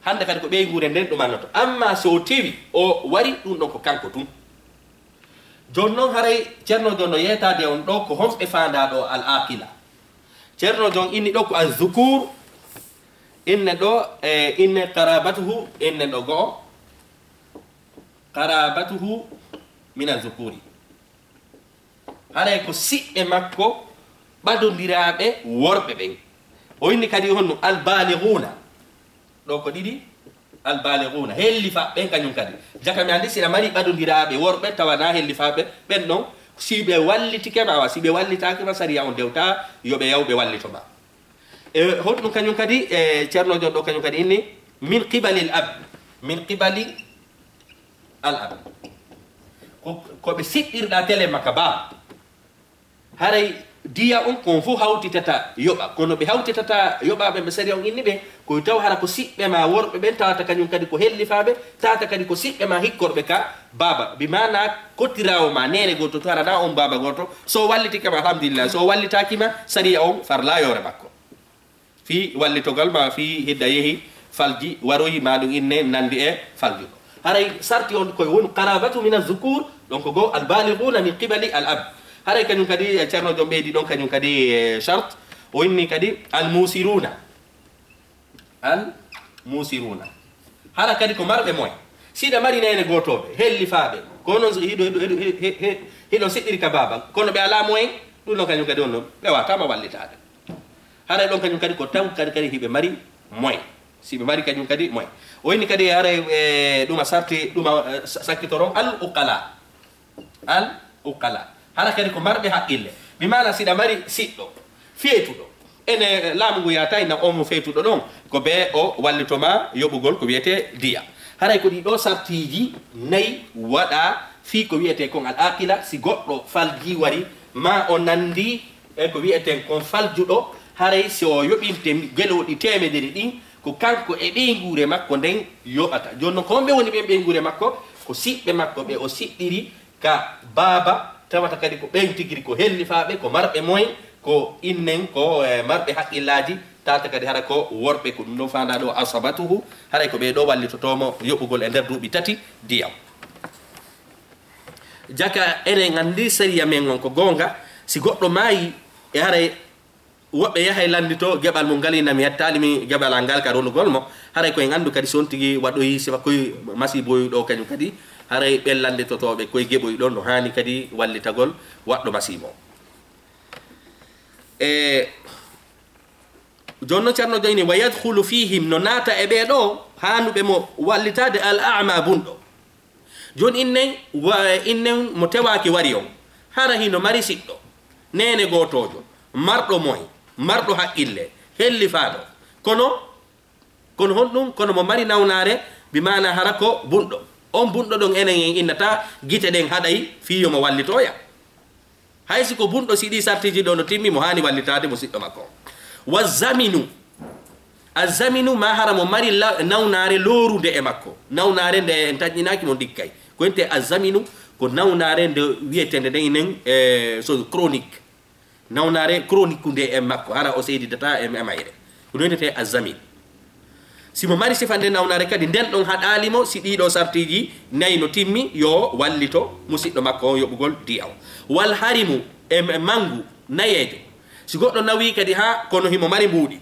hannde kadi ko ɓeynguure nden ɗumannoto. Amma so o tewi, o wari, ɗum ɗon ko kanko tun. Jooni non haray Ceerno Jon no yeetaade on ɗo ko honɓe faandaa ɗo al aqila. Ceerno Jon inni ɗo ko al zukur, inne ɗo, e, inne qarabatuhu, inne ɗo go'o. Qarabatuhu min al zukuri. Haray ko siɓɓe makko ɓadondiraaɓe worɓe ɓen. O inni kadi honno al balighuna. Ɗo ko ɗiɗi al balighuna. Hellifa ɓen kañum kadi. Jaka mi anndi siɗa mari ɓadondiraaɓe worɓe tawa na hellifaaɓe ɓen ɗon. Si ɓe wallitike ma, awa, si ɓe wallitaaki ma, sariya on dewta yo ɓe yaw ɓe wallito ma. E honɗum kañum kadi, e Ceerno Jon ɗo kañum kadi inni, min qibali al ab, min qibali al ab. Ko, ko ɓe siɗɗirɗa tele makka ba. Haray diya on ko on fof hawtitata yoɓa. Kono ɓe hawtitata yoɓa ɓe, ɓe sariya on inni ɓe, ko taw hara ko siɓɓe ma worɓe ɓen, tawata kañum kadi ko hellifaaɓe, tawata kadi ko siɓɓe ma hikkorɓe ka Baaba, bi maana kotiraawo ma, neene gooto to, hara na on baaba gooto. So wallitike ma, alhamdulillah. So wallitaaki ma, sariya on farlaayi hoore makko. Fii wallitogol ma, fii hidda yehi, falji waroyi ma ɗum inne nandi e faljuɗo. Haray sarti on ko woni qarabatu min az-zukur, donc go al-balighuna min qibali al-ab. Haray kañum kadi, eh, Ceerno Joom ɓeydi ɗon kañum kadi, eh, shart. O inni kadi al-musiruna. Al-musiruna. Hara kadi ko marɓe moyen. Si hiɗa mari neene gootooɓe, hellifaaɓe, ko onon hiɗo, hiɗo, hiɗo, he, he, hiɗon siɗɗiri ka baaba, kono ɓe alaa moyen, ɗum ɗon kañum kadi on ɗon, ɓe waataama wallitaade. Haray ɗon kañum kadi ko taw kadi, kadi hiɓe mari moyen. Si ɓe mari kañum kadi moyen. O inni kadi haray, e, ɗum a sarti, ɗum a, e, sa-, sakkitoron al uqala. Al uqala. Hara kadi ko marɓe haqqille. Mi maana siɗa mari siɗɗo, feetuɗo. Ene laamu ngu yaata ina on mo feetuɗo ɗon. Ko bee o wallito ma yoɓugol ko wiyetee diya. Haray ko ɗi ɗo sartiiji nayi waɗa fii ko wiyetee kon al aqila. Si goɗɗo falji wari ma o nandi e ko wiyeten kon faljuɗo, haray si o yoɓinte gelooɗi teemedere ɗin, ko kanko e ɓeynguure makko nden yoɓata. Jooni non, ko homɓe woni ɓen ɓeynguure makko? Ko siɓɓe makko ɓe o siɗɗiri ka baaba, tawata kadi ko ɓen tigiri ko hellifaaɓe, ko marɓe moyen, ko innen, ko, eh, marɓe haqqillaaji, tawata kadi hara ko worɓe, ko ɗum ɗon faandaa ɗo asabatuhu, haray ko ɓee ɗo wallitotoo mo yoɓugol e nder duuɓi tati diyam. Jaka, enen anndi sariya men on ko goonga, si goɗɗo maayi, e haray woɓɓe yahay lanndito geɓal mum ngal, ina mi hettaali mi geɓal am ngal ka ronugol mo, haray ko en anndu kadi si on tigi waɗoyi sifa koye masiiboyu ɗo kañum kadi, haray ɓen lannditotooɓe koye geɓoy ɗon no haani kadi wallitagol waɗɗo masiibo. E, Jooni non Ceerno Joom inni, "Wa yadkhulu fihim", no naata e ɓee ɗo haanuɓe mo wallitaade, al a'ma, bunɗo. Jooni innen, wa, innen mo tewaaki wari on, hara hino mari siɗɗo, neene gootoojo, marɗo moy, marɗo haqqille, hellifaaɗo. Kono, kono honɗum? Kono mo mari nawnaare, bi maana hara ko bunɗo. On bunɗo ɗon enen en innata gite ɗen haɗay fii yo mo wallitoya. Hay si ko bunɗo, si ɗii sartiiji ɗo no timmi, mo haani wallitaade mo siɗɗo makko on. Wa zaminu. A zaminu ma hara mo mari la-, nawnaare loorunde e makko. Nawnaare nde en taƴƴinaaki mo ndikkay. Ko wiyetee a zaminu ko nawnaare nde wiyeteende nden enen, eh, so chronique. Nawnaare chronique nde e makko, hara o seedidata e, e mayre. Ko ɗum wiyetee a zamin. Si mo mari sifa nde nawnaare kadi, nden ɗon haɗaali mo, si ɗii ɗo sartiiji nayi no timmi, yo wallito musiɗɗo makko on yoɓugol diya on. Wal harimu, e, e manngu nayeejo. Si goɗɗo nawii kadi haa kono himo mari mbuuɗi.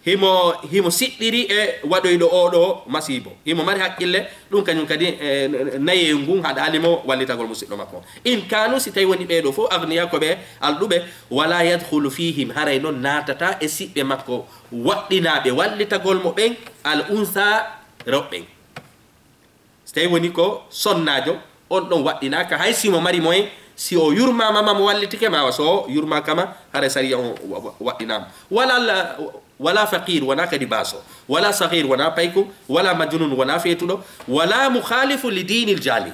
Himo, himo siɗɗiri e waɗoyɗo oo ɗoo masiibo. Himo mari haqqille, ɗum kañum kadi, e, nayeeyo ngun haɗaali mo wallitagol musiɗɗo makko on. In kaanu, si tawi woni ɓee ɗoo fof, agniya, ko ɓe alɗuɓe, wala yadkhulu fihim, haray non naatata e siɓɓe makko waɗɗinaaɓe wallitagol mo ɓen, al unsa, rewɓe ɓen. Si tawi woni ko sonnaajo, on ɗon waɗɗinaaka, hay si mo mari moyen, si o yurmaama ma mo wallitike ma, wa so o yurmaaka ma, haray sariya on wa-, wa-, waɗɗinaama. Wala la-, wala faqir, wonaa kadi baaso. Wala saghir, wonaa payko. Wala majnun, wonaa feetuɗo. Wala mukhalifu li diinil jaami.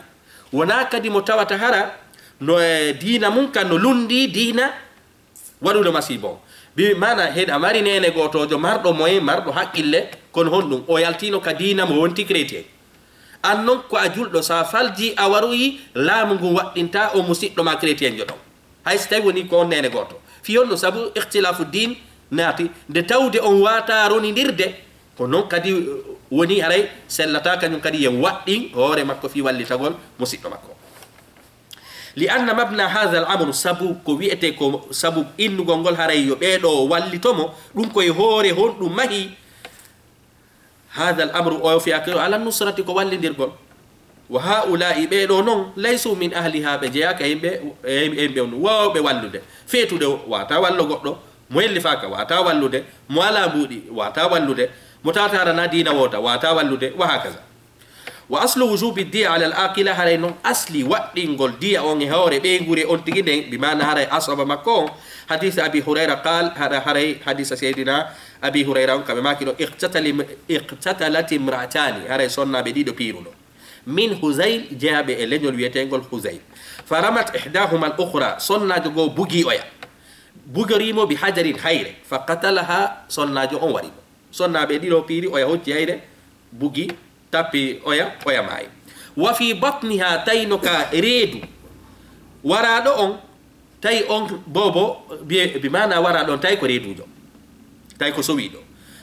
Wonaa kadi mo tawata hara no e diina mum kan no lunndii diina waɗuɗo masiibo on. Bi maana, hiɗa mari neene gootoojo, marɗo moyen, marɗo haqqille, kono honɗum? O yaltiino ka diina mo wonti chrétien. An non ko a julɗo, so a faljii a waroyi, laamu ngun waɗɗintaa o musiɗɗo ma chrétienjo ɗon. Hay si tawi woni ko on neene gooto. Fii honɗum? Sabu ikhtilaafu diin naati, nde tawde on waataa ronindirde, ko non kadi, uh, woni haray sellataa kañum kadi yen waɗɗin hoore makko fii wallitagol musiɗɗo makko. Li anna mabna hadha al amru, sabu ko wi'etee ko sabu innugol ngol haray yo ɓee ɗoo wallito mo, ɗum koye hoore honɗum mahi? Hadha al amru, o fiyake o ala nusrati, ko wallindirgol. Wa haula'i, ɓee ɗoo non, laysu min ahliha, ɓe jeyaaka yimɓe, e, e yimɓe on waawɓe wallude. Feetuɗo waataa wallo goɗɗo, mo hellifaaka waataa wallude, mo alaa mbuuɗi waataa wallude, mo tawata hara na diina woota waataa wallude, wa hakaza. Wa aslu wujubi diya ala al aqila, haray non asli waɗɗingol diya on e hoore ɓeynguure on tigi nden, bi maana haray asaba makko on. Hadith Abi Hurayra qal, hara haray hadisa Seydina Abi Hurayra on, kamɓe maaki ɗo, iqtatali-, iqtatalat imra'atani, haray sonnaaɓe ɗiɗo piiruno. Min Huzayl, jeyaaɓe e leñol wiyeteengol Huzayl. Faramat ihdahuma al ukhra, sonnaajo goo bugii oya. Bugorii mo bi hajarin, hayre. Fa qatalaha, sonnaajo on wari mo. Sonnaaɓe ɗiɗo piiri, oya hocci hayre, bugi, tappi oya, oya maayi. Wa fi batniha, tawi no ka reedu. Waraaɗo on, tawi on boobo, bi, bi maana waraaɗo on, tawi ko reeduujo. Tawi ko sowiiɗo.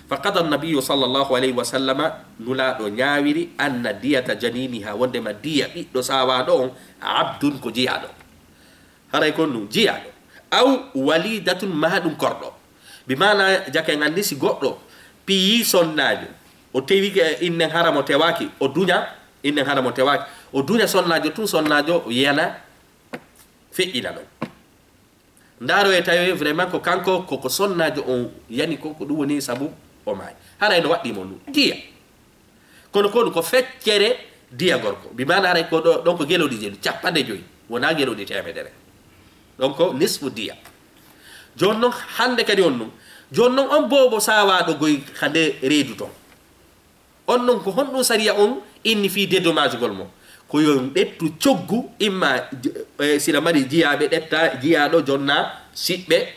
Fa qada nabiyu sallallahu alayhi wa sallama, Nulaaɗo ñaawiri, anna diyata janiniha, wondema diya ɓiɗɗo saawaaɗo on, abdun ko jiyaaɗo. Haray ko ɗum jiyaaɗo. Aw walidatun, maa ɗum korɗo. Bi maana jaka en anndi si goɗɗo piyi sonnaajo, o tewi, eh, innen hara mo tewaaki, o duña, innen hara mo tewaaki, o duña sonnaajo tun, sonnaajo yana feƴƴina ɗon. Ndaaro e tawi vraiment ko kanko, ko, ko sonnaajo on yani ko, ko ɗum woni sabu o maayi. Haray no waɗɗii mo ɗum. Diya. Kono ko ɗum ko feccere diya gorko. Bi maana haray ko ɗo, ɗon ko gelooɗi jelu, capanɗe joyi. Wonaa gelooɗi teemedere. Ɗon ko nisfu diya. Jooni non hannde kadi on ɗum. Jooni non on boobo saawaaɗo goy ka nde reedu ton. On non ko honɗum sariya on inni fii dédommagegol mo? Ko yo ɓettu coggu, imma, eh, sila mari jiyaaɓe, ƴetta jiyaaɗo, jonna siɓɓe,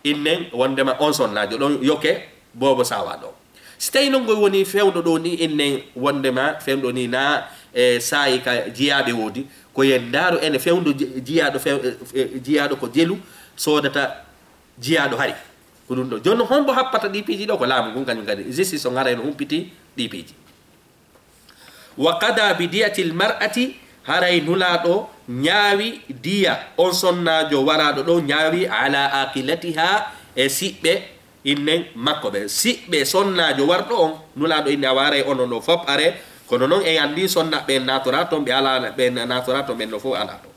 innen wondema on sonnaajo ɗon yoke boobo saawaaɗo. Si tawi non ngoy woni fewndo ɗo ni, innen wondema fewndo ni na, eh, saayi ka jiyaaɓe woodi, ko yen ndaaru ene fewndo ji-, jiyaaɗo few-, eh, eh, jiyaaɗo ko jelu soodata jiyaaɗo hari. Ko ɗum ɗo. Jooni non hombo happata ɗi piiji ɗo? Ko laamu ngun kañum kadi. Justice on haray no humpiti ɗi piiji. Wa qada bi diyatil mar'ati, haray Nulaaɗo ñaawi diya on sonnaajo waraaɗo ɗo, ñaawi ala aqilatiha, e siɓɓe innen makko ɓe. Siɓɓe sonnaajo warɗo on, Nulaaɗo inni awa haray onon ɗo fop are, kono non en anndi sonna ɓen naatora ton, ɓe alaa ɓen naatora ton, ɓen ɗo fof alaa ton.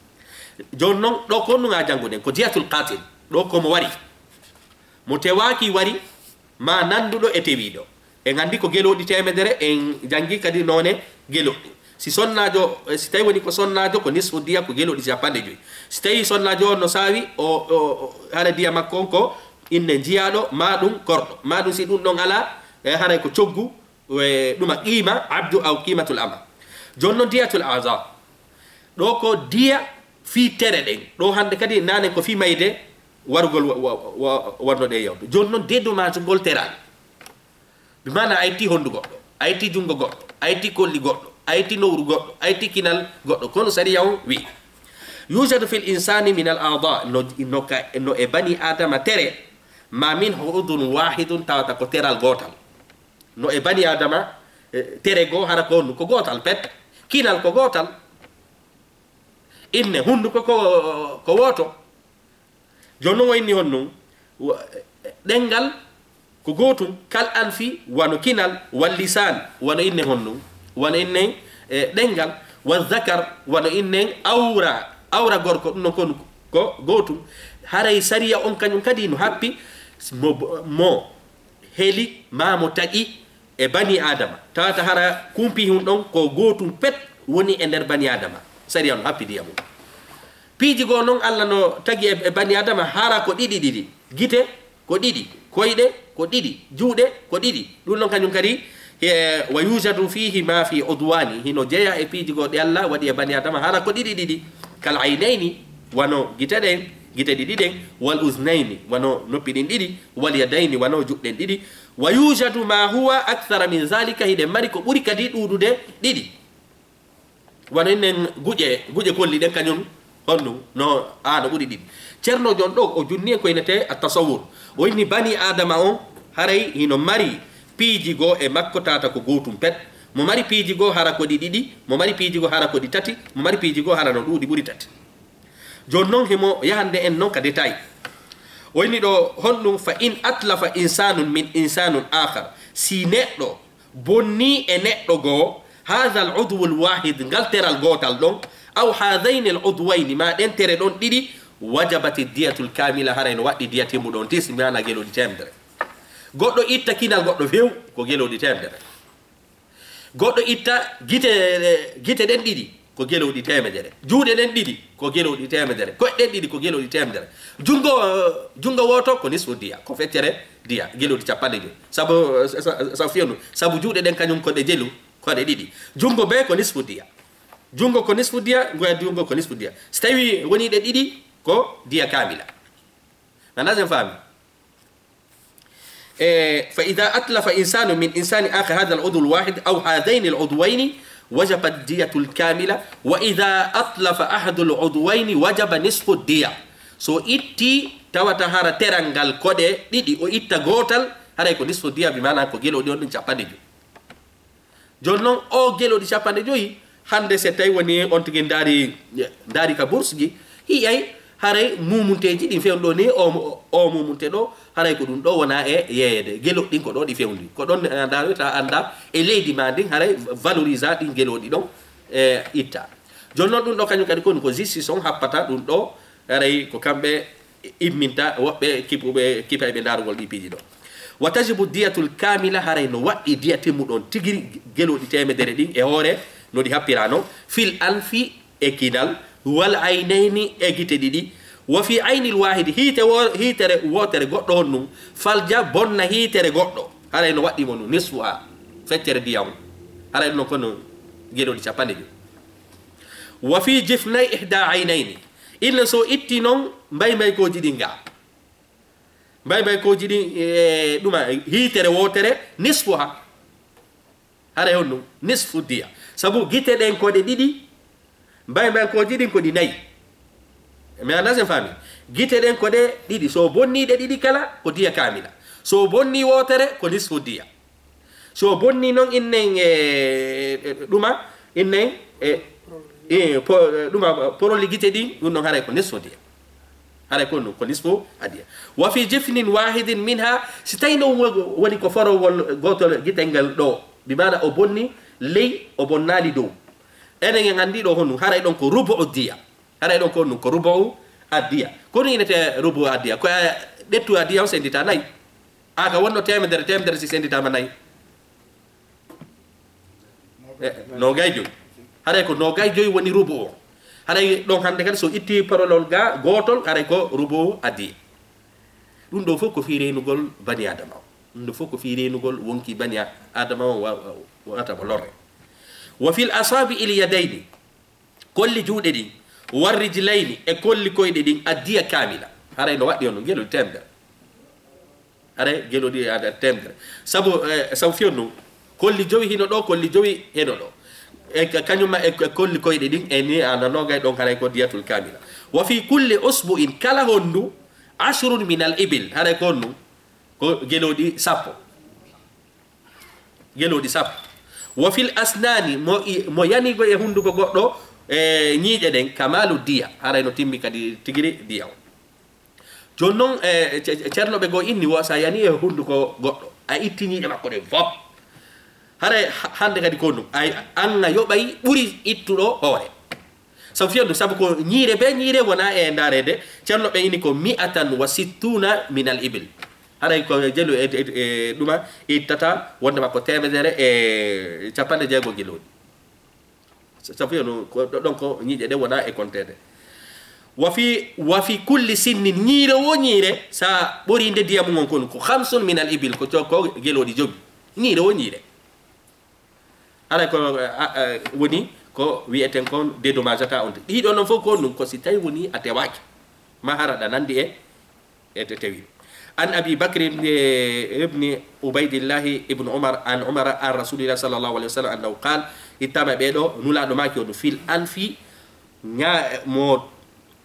Jooni non ɗo ko ɗum a jannguɗen, ko diyatul qatil, ɗo ko mo wari. Mo tewaaki wari, maa nannduɗo e tewiiɗo. En anndi ko gelooɗi teemedere, en janngi kadi noone gelooɗi. Si sonnaajo, eh, si tawi woni ko sonnaajo, ko nisfu diya, ko gelooɗi capanɗe joyi. Si tawi sonnaajo on no saawi, o, o, o, hara diya makko on ko inne jiyaaɗo, maa ɗum korɗo. Maa ɗum si ɗum ɗon alaa, e haray ko coggu, e ɗuma qiima abdu aw qiimatul ama. Jooni non diyatul aza. Ɗo ko diya fii tere ɗen. Ɗo hannde kadi naane ko fii mayde warugol wa-, wa-, wa-, wonno ɗe yewto. Jooni non dédommagegol teral. Bi maana a itti honndu goɗɗo, a itti junngo goɗɗo, a itti kolli goɗɗo, a itti nowru goɗɗo, a itti kinal goɗɗo. Kono sariya on wi. Yujadu fil insani min al a'da, no, no ka, no e bani Adama tere, ma minhu udhun wahidun, tawata ko teral gootal. No e bani Adama, eh, tere goo hara ko honɗum? Ko gootal pet. Kinal ko gootal. Inne, hunnduko ko, ko wooto. Jooni non o inni honɗum? Wa-, ɗemngal ko gootum, kal anfi, wano kinal, wal lisan, wano inne honɗum? Wano inne, eh, ɗemngal, wa zakar, wano inne awra, awra gorko, ɗum non ko, ko gootum. Haray sariya on kañum kadi no happi mo, mo heli maa mo taƴi e bani Adama. Tawata hara kumpi hun ɗon ko gootum pet woni e nder bani Adama. Sariya no happi diya mum. Piiji goo non Allah no tagi e, e bani Adama hara ko ɗiɗi ɗiɗi. Gite ko ɗiɗi, koyɗe ko ɗiɗi, juuɗe ko ɗiɗi. Ɗum non kañum kadi, e, wa yujadu fihi ma fi udwani, hino jeya e piiji goo ɗi Allah waɗi e bani Adama hara ko ɗiɗi ɗiɗi. Kal aynayni, wano gite ɗen, gite ɗiɗi ɗen, wal uznayni, wano noppi ɗin ɗiɗi, wal yadayni, wano juuɗe ɗen ɗiɗi. Wa yujadu ma huwa akthara min zalika, hiɗen mari ko ɓuri kadi ɗuuɗude ɗiɗi. Wano innen guƴe, guƴe kolli ɗen kañum honɗum no, a, no ɓuri ɗiɗi. Ceerno jon ɗo, o junni en ko innete at tasawwur. O inni bani Adama on, haray hino mari piiji goo e makko tawata ko gootum pet. Mo mari piiji goo hara ko ɗi ɗiɗi, mo mari piiji goo hara ko ɗi tati, mo mari piiji goo hara no ɗuuɗi ɓuri tati. Jooni non himo yahande en non ka détail. O inni ɗo honɗum, fa in atlafa insanun min insanun akhar. Si neɗɗo bonni e neɗɗo goo, hadha al udwu al wahid, ngal teral gootal ɗon, aw hadhayni al udwayni, ma ɗen tere ɗon ɗiɗi, wajabati diyatul kamila, haray no waɗɗi diya timmuɗo on tis, maana gelooɗi teemedere. Goɗɗo itta kinal goɗɗo few, ko gelooɗi teemedere. Goɗɗo itta gite, gite ɗen ɗiɗi, ko gelooɗi teemedere. Juuɗe ɗen ɗiɗi, ko gelooɗi teemedere. Koyɗe ɗen ɗiɗi, ko gelooɗi teemedere. Junngo, junngo wooto, ko nisfu diya, ko feccere diya, gelooɗi capanɗe joyi. Sabu, sa-, sa-, sabu fiyanu, sabu juuɗe ɗen kañum ko ɗe jelu, ko ɗe ɗiɗi. Junngo bee ko nisfu diya. Junngo ko nisfu diya, ngoya junngo ko nisfu diya. Si tawi woni ɗe ɗiɗi, ko diya kamila. Nana sen faami? E, fa idha atlafa insanu min insani akhi hadha al udhu al wahid aw hadhayni al udwayni wajaba diyatul kamila, wa ida atlafa ahadul udwayni wajaba nisfu diya. So itti tawata hara teral ngal koɗe ɗiɗi, o itta gootal, haray ko nisfu diya, bi maana ko gelooɗi on ɗin capanɗe joyi. Jooni noon, o gelooɗi capanɗe joyi, hannde so tawi woni on tigi ndaari, ndaari ka bourse ji, yi'ay haray mumunteeji ɗin fewndo ni, o, o mumunte ɗo, haray ko ɗum ɗo wona e yeeyede. Gelooɗi ɗin ko ɗo ɗi fewndi. Ko ɗon, eh, ndaroyta annda e leydi ma ndin, haray valorisa ɗin gelooɗi ɗon, eh, itta. Jooni noon ɗum ɗo kañum kadi ko, ko justice on happata ɗum ɗo, haray ko kamɓe imminta woɓɓe kipuɓe, kipayɓe ndaarugol ɗi piiji ɗo. Wa tajibu diyatul kamila, haray no waɗɗi diya timmuɗon tigiri, gelooɗi teemedere ɗin e hoore no ɗi happirano, fil anfi, e kinal, wal aynayni, e gite ɗiɗi, wa fi aynil wahidi, hiite wo-, hiitere wootere goɗɗo on ɗum, falja bonna hiitere goɗɗo, haray no waɗɗi mo ɗum, nisfu a, feccere diya on, haray ɗum ɗon ko no gelooɗi capanɗe joyi. Wa fi jifnay ihda aynayni, inna so itti noon mbaymaykooji ɗin ga, mbaymaykooji ɗin, e, ɗuma, hiitere wootere, nisfu ha, haray honɗum, nisfu diya. Sabu gite ɗen ko ɗe ɗiɗi, mbaymaykooji ɗin ko ɗi nayi. Mi anndaa sen faami. Gite ɗen ko ɗe ɗiɗi. So bonni ɗe ɗiɗi kala, ko diya kamila. So bonni wootere, ko nisfu diya. So bonni noon innen, e, e, ɗuma, innen, e, e, po-, e, ɗuma, poroli gite ɗin, ɗum ɗon haray ko nisfu diya. Haray ko ɗum, ko nisfu a diya. Wa fi jifnin wahidin minha, si tawi noon wo-, woni ko forowol gootol gitel ngal ɗo, bi maana o bonni ley, o bonnaali dow. Enen en anndi ɗo honɗum, haray ɗon ko rubu'u diya. Haray ɗon ko honɗum, ko rubu'u a diya. Ko ɗum innete rubu'u a diya. Ko a ɗettu a diya on sendita nayi. A ka wonno teemedere, teemedere si senditaama nayi. E, noogay joyi. Haray ko noogay joyi woni rubu'u o. Haray ɗon hannde kadi so itti porolol ga gootol, haray ko rubu'u a diya. Ɗum ɗo fof ko fii reenugol bani Adama o. Ɗum ɗo fof ko fii reenugol wonki bani Adama o wa-, wa-, wata mo lorre. Wa fil asabi'il yadayni, kolli juuɗe ɗin, war rijlayni, e kolli koyɗe ɗin, a diya kamila. Haray no waɗɗi on no gelol teemedere. Haray gelooɗi a teemedere. Sabu, e, sabu fii on ɗum, kolli jowi hino ɗo, kolli jowi hino ɗo. E ka-, kañum ma e, e kolli koyɗe ɗin, e ni ana noogay ɗon, haray ko diyatul kamila. Wa fi kulli usbu'in, kala honndu, ashrun minal ibil, haray ko honɗum, ko gelooɗi sappo. Gelooɗi sappo. Wa fil asnani, mo i-, mo yanigo e hunnduko goɗɗo, e ñiiƴe ɗen, kamalu diya, haray no timmi kadi tigiri diya o. Jooni noon, e, ce-, ce-, ceerno ɓe goo inni wo, so a yanii e hunnduko goɗɗo, a itti ñiiƴe makko ɗen fof. Haray ha-, hannde kadi ko ɗum, ay, an a yoɓay ɓuri ittuɗo hoore. Sabu fii on ɗum, sabu ko ñiire bee ñiire wona e ndaareede, ceerno ɓe inni ko mi'atan wa sittuna minal ibil. Haray ko jelu e, e, e ɗuma ittata wonde makko teemedere e capanɗe jeego gelooɗi. Sa-, sabu yo no, ko ɗo-, ɗon ko ñiiƴe ɗe wona e konteede. Wa fi, wa fi kulli sinnin, ñiire wo ñiire, sa ɓori nde diya mum on kon, ko khamsun minal ibil, ko co-, ko gelooɗi jowi. Ñiire wo ñiire. Haray ko, a, a, woni ko wi'eten kon dédommagata on. Ɗiɗo non fof ko ɗum, ko si tawi woni a tewaaki. Ma hara ɗa nandi e e te-, tewi. An Abi Bakr ibn, ibn Ubaydillahi ibn Umar, an Umar, an Rasulillah sallallahu alaihi wasallam, annahu qal, ittama ɓe ɗo, Nulaaɗo maaki on, fil anfi, ña-, mo,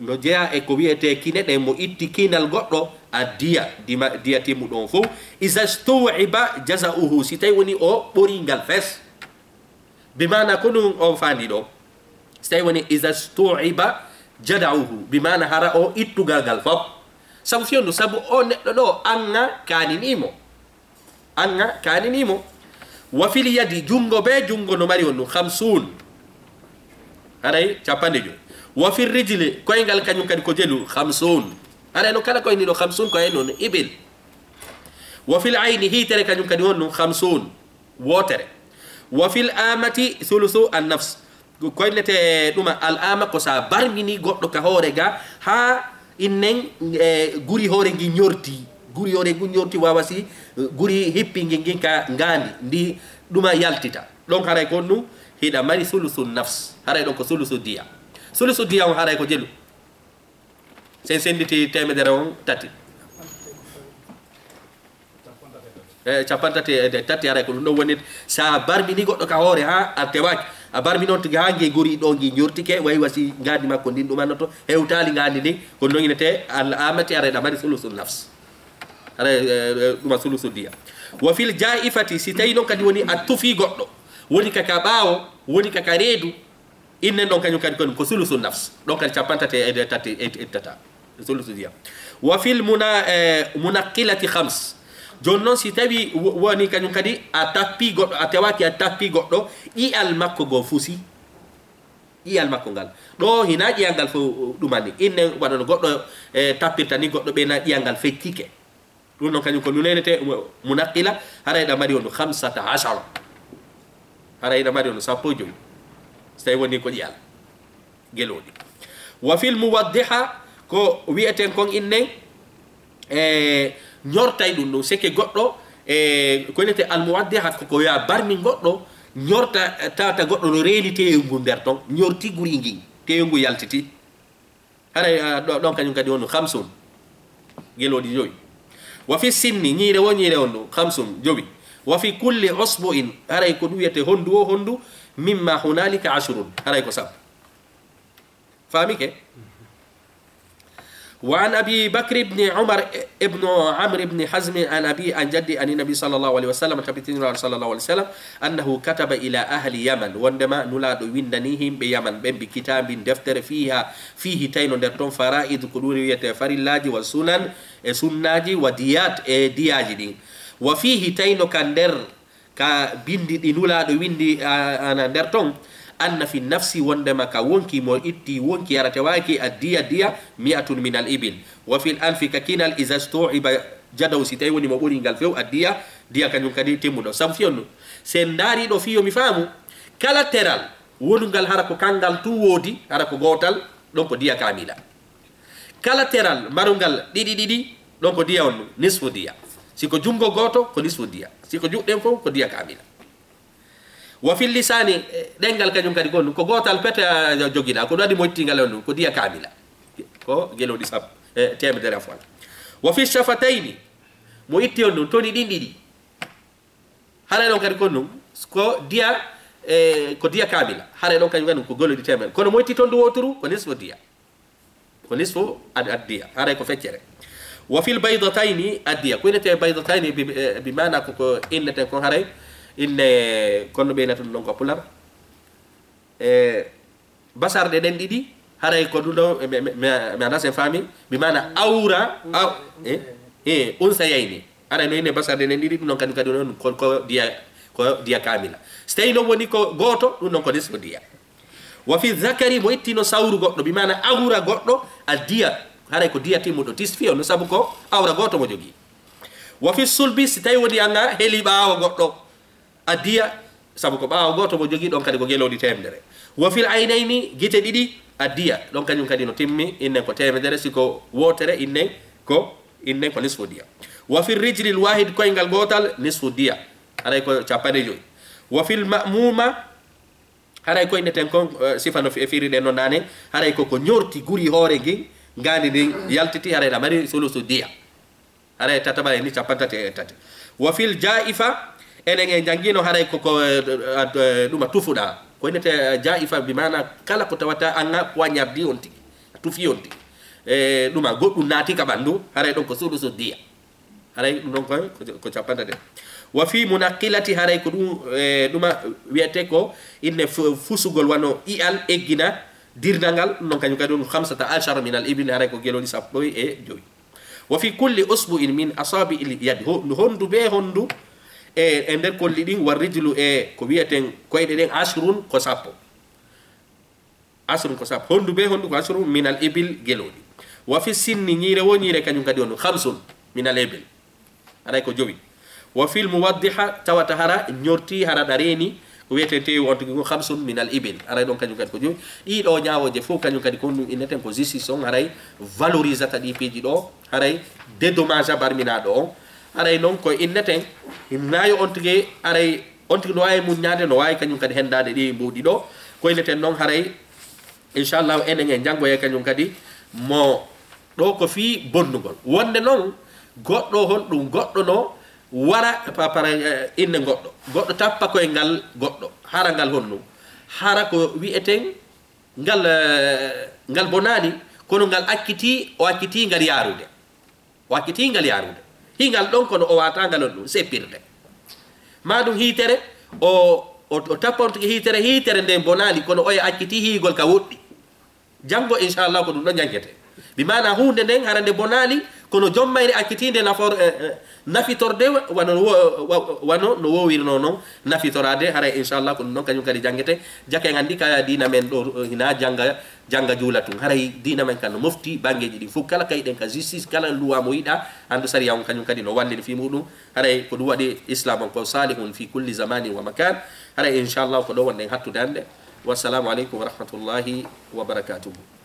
no jeya e ko wiyete kine ɗen, mo itti kinal goɗɗo, a diya, dima, diya timmuɗo on fof, iza stuwiba jaza'uhu, si tawi woni o ɓori ngal fes. Bi maana ko ɗum on faandi ɗo. So tawi woni iza stu'iba jada'uhu, bi maana hara o ittugal ngal fof. Sabu fii on ɗum, sabu o neɗɗo ɗo, anga kaanini mo. Anga kaanini mo. Wa fil yadi, junngo bee junngo no mari on ɗum, khamsun. Haray capanɗe jowi. Wa fil rijli, koyngal kañum kadi ko jelu, khamsun. Haray no kala koyni ɗo, khamsun ko en on ibil. Wa fil ayni, hiitere kañum kadi on ɗum, khamsun. Wootere. Wa fil amati thuluthu an nafs. Ko innete ɗuma al ama ko sa barmini goɗɗo ka hoore ga, haa innen, e, guri hoore ngi ñorti. Guri hoore ngu ñorti wawa si, e, guri hippi ngi ngin ka ngaandi, ndi ɗuma yaltita. Ɗon haray ko ɗum hiɗa mari thuluthu nafs. Haray ɗon ko thuluthu diya. Thuluthu diya on haray ko jelu. Sen sennditi teemedere on tati. E, capanɗe tati e tati, haray ko ɗum ɗon woni, sa barmini goɗɗo ka hoore haa a tewaaki, A barmi noon tigi haa nge gori ɗo, ngi njortike, wayi wasi ngaandi makko ndin ɗumannoto, hewtaali ngaandi ndin, ko noon inete al amati, ara eɗa mari sulusu nafs. Ara, eh, eh, ɗuma sulusu diya. Wa fil jaifati, si tawi noon kadi woni a tufi goɗɗo, woni kaka ɓaawo, woni kaka reedu, innen ɗon kañum kadi kon ko sulusu nafs. Ɗon kadi capantate e tati e, e tata. Sulusu diya. Wa fil muna, eh, munaqilati khams. Jooni noon si tawi wo-, woni kañum kadi a tappi goɗɗo, a tewaki a tappi goɗɗo, ƴi'al makko goo fusi. Ƴi'al makko ngal. Ɗo hina ƴi'al ngal fof ɗumani. Inne waɗano goɗɗo, eh, tappirta ni goɗɗo ɓeyna ƴi'al ngal feccike. Ɗum noon kañum ko nunenete mu-, munaqila, hara eɗa mari on khamsata ashara. Hara eɗa mari on sappo e jowi. So tawi woni ko ƴi'al. Gelooɗi. Wa fil muwaddiha, ko wiyeten kon inne, e, ñortay ɗum ɗum. Seke goɗɗo, e, ko wiyete al muwaddiha, ko, ko wiya barmi goɗɗo, ñorta, tawata goɗɗo no reeni teeyol ngu nder ton, ñorti guri ngin, teeyol ngu yaltiti. Haray, ah, ɗo, ɗon kañum kadi wonu khamsun. Gelooɗi jowi. Wa fi sinni, ñiire wo ñiire on ɗum, khamsun, jowi. Wa fi kulli usbu'in, haray ko ɗum wiyete hondu wo hondu, mimma hunalika ashrun, haray ko sappo. Faamike? Wa an Abi Bakr ibn Umar ibn Amr ibn Hazm an abi an jaddi an Nabi sallallahu alaihi wasallam, tabitini Rasul sallallahu alaihi wasallam, annahu kataba ila ahli Yaman, wondema Nulaaɗo windani himɓe Yaman ɓen bi kitabin, deftere, fiha, fihi, tayno nder ton fara'id, ko ɗum wiyete farillaaji, wa sunan, e sunnaaji, wa diyat, e diyaaji ɗin. Wa fihi, tayno ka nder ka bindi ɗi Nulaaɗo windi, a, ana nder ton, anna fi nafsi, wondema ka wonki mo itti wonki yarate waaki a diya diya, mi'atun min al ibil. Wa fil anfi, ka kinal, iza stu'iba jadaw, si tawi woni mo ɓuri ngal few a diya, diya kañum kadi timmuɗo. Sabu fiyon nu, si en ndaari ɗo fiyo mi faamu, kala teral wonungal hara ko kangal tu woodi, hara ko gootal, ɗon ko diya kaamila. Kala teral marungal ɗiɗi ɗiɗi, ɗon ko diya on, nisfu diya. Si ko junngo gooto, ko nisfu diya. Si ko juɗɗen fof, ko diya kaamila. Wa fil lisani, eh, ɗenngal kañum kadi ko, ko gootal pete a jogiɗa, ko ɗum waɗi moƴtingal on, ko diya kaamila. Ko gelooɗi sappo, eh, teemedere afwan. Wa fi shafatayni, mo itti on ɗum, toni ɗin ɗiɗi. Haray ɗon kadi ko ɗum, ko diya, eh, ko diya kaamila. Haray ɗon kañum kadi ko gelooɗi teemedere. Kono mo itti ton ndu wooturu, ko nisfu diya. Ko nisfu ad-, addiya. Haray ko feccere. Wa fil baydatayni addiya. Ko inete baydatayni bi, eh, bi maana ko, ko inneten kon haray. Inne, kono ɓe innata ɗum ɗon ko pular. E basarɗe ɗen ɗiɗi, haray ko ɗum ɗo, mi, mi, mi, mi anndaa sen faami. Bi maana awra, aw, eh, eh, unsayayni. Haray no inne basarɗe ɗen ɗiɗi, ɗum ɗon kañum kadi non ko, ko diya, ko diya kaamila. So tawi non woni ko gooto, ɗum ɗon ko nisfu diya. Wa fi zakari, mo ittino sawru goɗɗo, bi maana awra goɗɗo, a diya, haray ko diya timmuɗo, tisfi on, sabu ko awra gooto mo jogii. Wa fi sulbi, si tawi woni anga heli ɓaawo goɗɗo, a diya, sabu ko ɓaawo gooto mo jogii, ɗon kadi ko gelooɗi teemedere. Wa fil aynayni, gite ɗiɗi, a diya, ɗon kañum kadi no timmi, innen ko teemedere, si ko wootere, innen ko, innen ko nisfu diya. Wa fil rijlil wahid, koyngal gootal, nisfu diya, haray ko capanɗe jowi. Wa fil ma'muma, haray ko inneten kon, eh, sifa no fi-, firiɗen non naane, haray ko ko ñorti guri hoore ngin, ngaandi ndin yaltiti, haray na mari sulusu diya. Haray tataɓa e ni capanɗe tati e tati. Wa fil jaifa, enen en janngino haray ko, ko, eh, ad-, eh, ɗuma tufuɗa. Ko innete, eh, jaifa bi maana kala ko tawata anga poignardi on tigi, tufi on tigi. E ɗuma goɗɗum naati ka ɓanndu, haray ɗon ko sulusu diya. Haray ɗum ɗon ko, ko, ko capanɗe tati. Wa fi munaqilati, haray ko ɗum, eh, ɗuma wiyete ko inne fu-, fusugol wano ƴi'al eggina dirnangal, ɗum ɗon kañum kadi on khamsata ashara min al ibil, haray ko gelooɗi sappo e jowi. Wa fi kulli usbu'in min asabi'il yad, ho-, hondu be hondu e, e nder kolli ɗin, wa rijlu e ko wiyeten koyɗe ɗen, ashrun ko sappo. Ashrun ko sappo. Hondu be hondu ko ashrun min al ibil gelooɗi. Wa fi sinni, ñiire wo ñiire kañum kadi on khamsun min al ibil. Haray ko jowi. Wa fil muwaddiha, tawata hara ñorti, hara ɗa reeni, ko wiyeten teewu on tigi ko khamsun min al ibil. Haray ɗon kañum kadi ko jowi. Ɗii ɗoo ñaawooje fof kañum kadi ko ɗum inneten ko justice on, haray valorisata ɗii piiji ɗoo, haray dédommage barminaaɗo on. Haray noon ko inneten naayo on tigi, haray on tigi no waawi muññaade, no waawi kañum kadi henndaade ɗii mbuuɗi ɗoo. Ko inneten noon haray, inchallahu, enen en njanngoyay kañum kadi mo ɗoo ko fii bonnugol. Wonde noon goɗɗo honɗum, goɗɗo no wara pa-, para, eh, inne goɗɗo. Goɗɗo tappa koyngal goɗɗo. Hara ngal honɗum? Hara ko wi'eten ngal, eh, ngal bonaali, kono ngal accitii, o accitii ngal yaarude. O accitii ngal yaarude. Hii ngal ɗon, kono o waawataa ngal on ɗum seppirde. Maa ɗum hiitere, o, o, o tappanto hiitere, hiitere nden bonaali, kono oya accitii hiigol ka woɗɗi. Janngo, inchallah, ko ɗum ɗon janngete. Bi maana huunde nden hara nde bonaali, kono jom mayre accitiinde nafor-, eh, eh, nafitorde wano wo-, wa-, wano no woowirnoo non nafitoraade, haray inchallah ko ɗum ɗon kañum kadi janngete. Jaka en anndi ka diina men ɗo, eh, hina jannga, jannga juula tun. Haray diina men kan no mofti banngeeji ɗin fof. Kala kayɗen ka justice, kala luwa mo yiɗa, anndu sariya on kañum kadi no wallini fii muɗum. Haray ko ɗum waɗi Islam on ko salihun fi kulli zamanin wa makan. Haray inchallah ko ɗo wonɗen hattude hannde. Wassalamu aleykum wa rahmatullahi wa barakatuhu.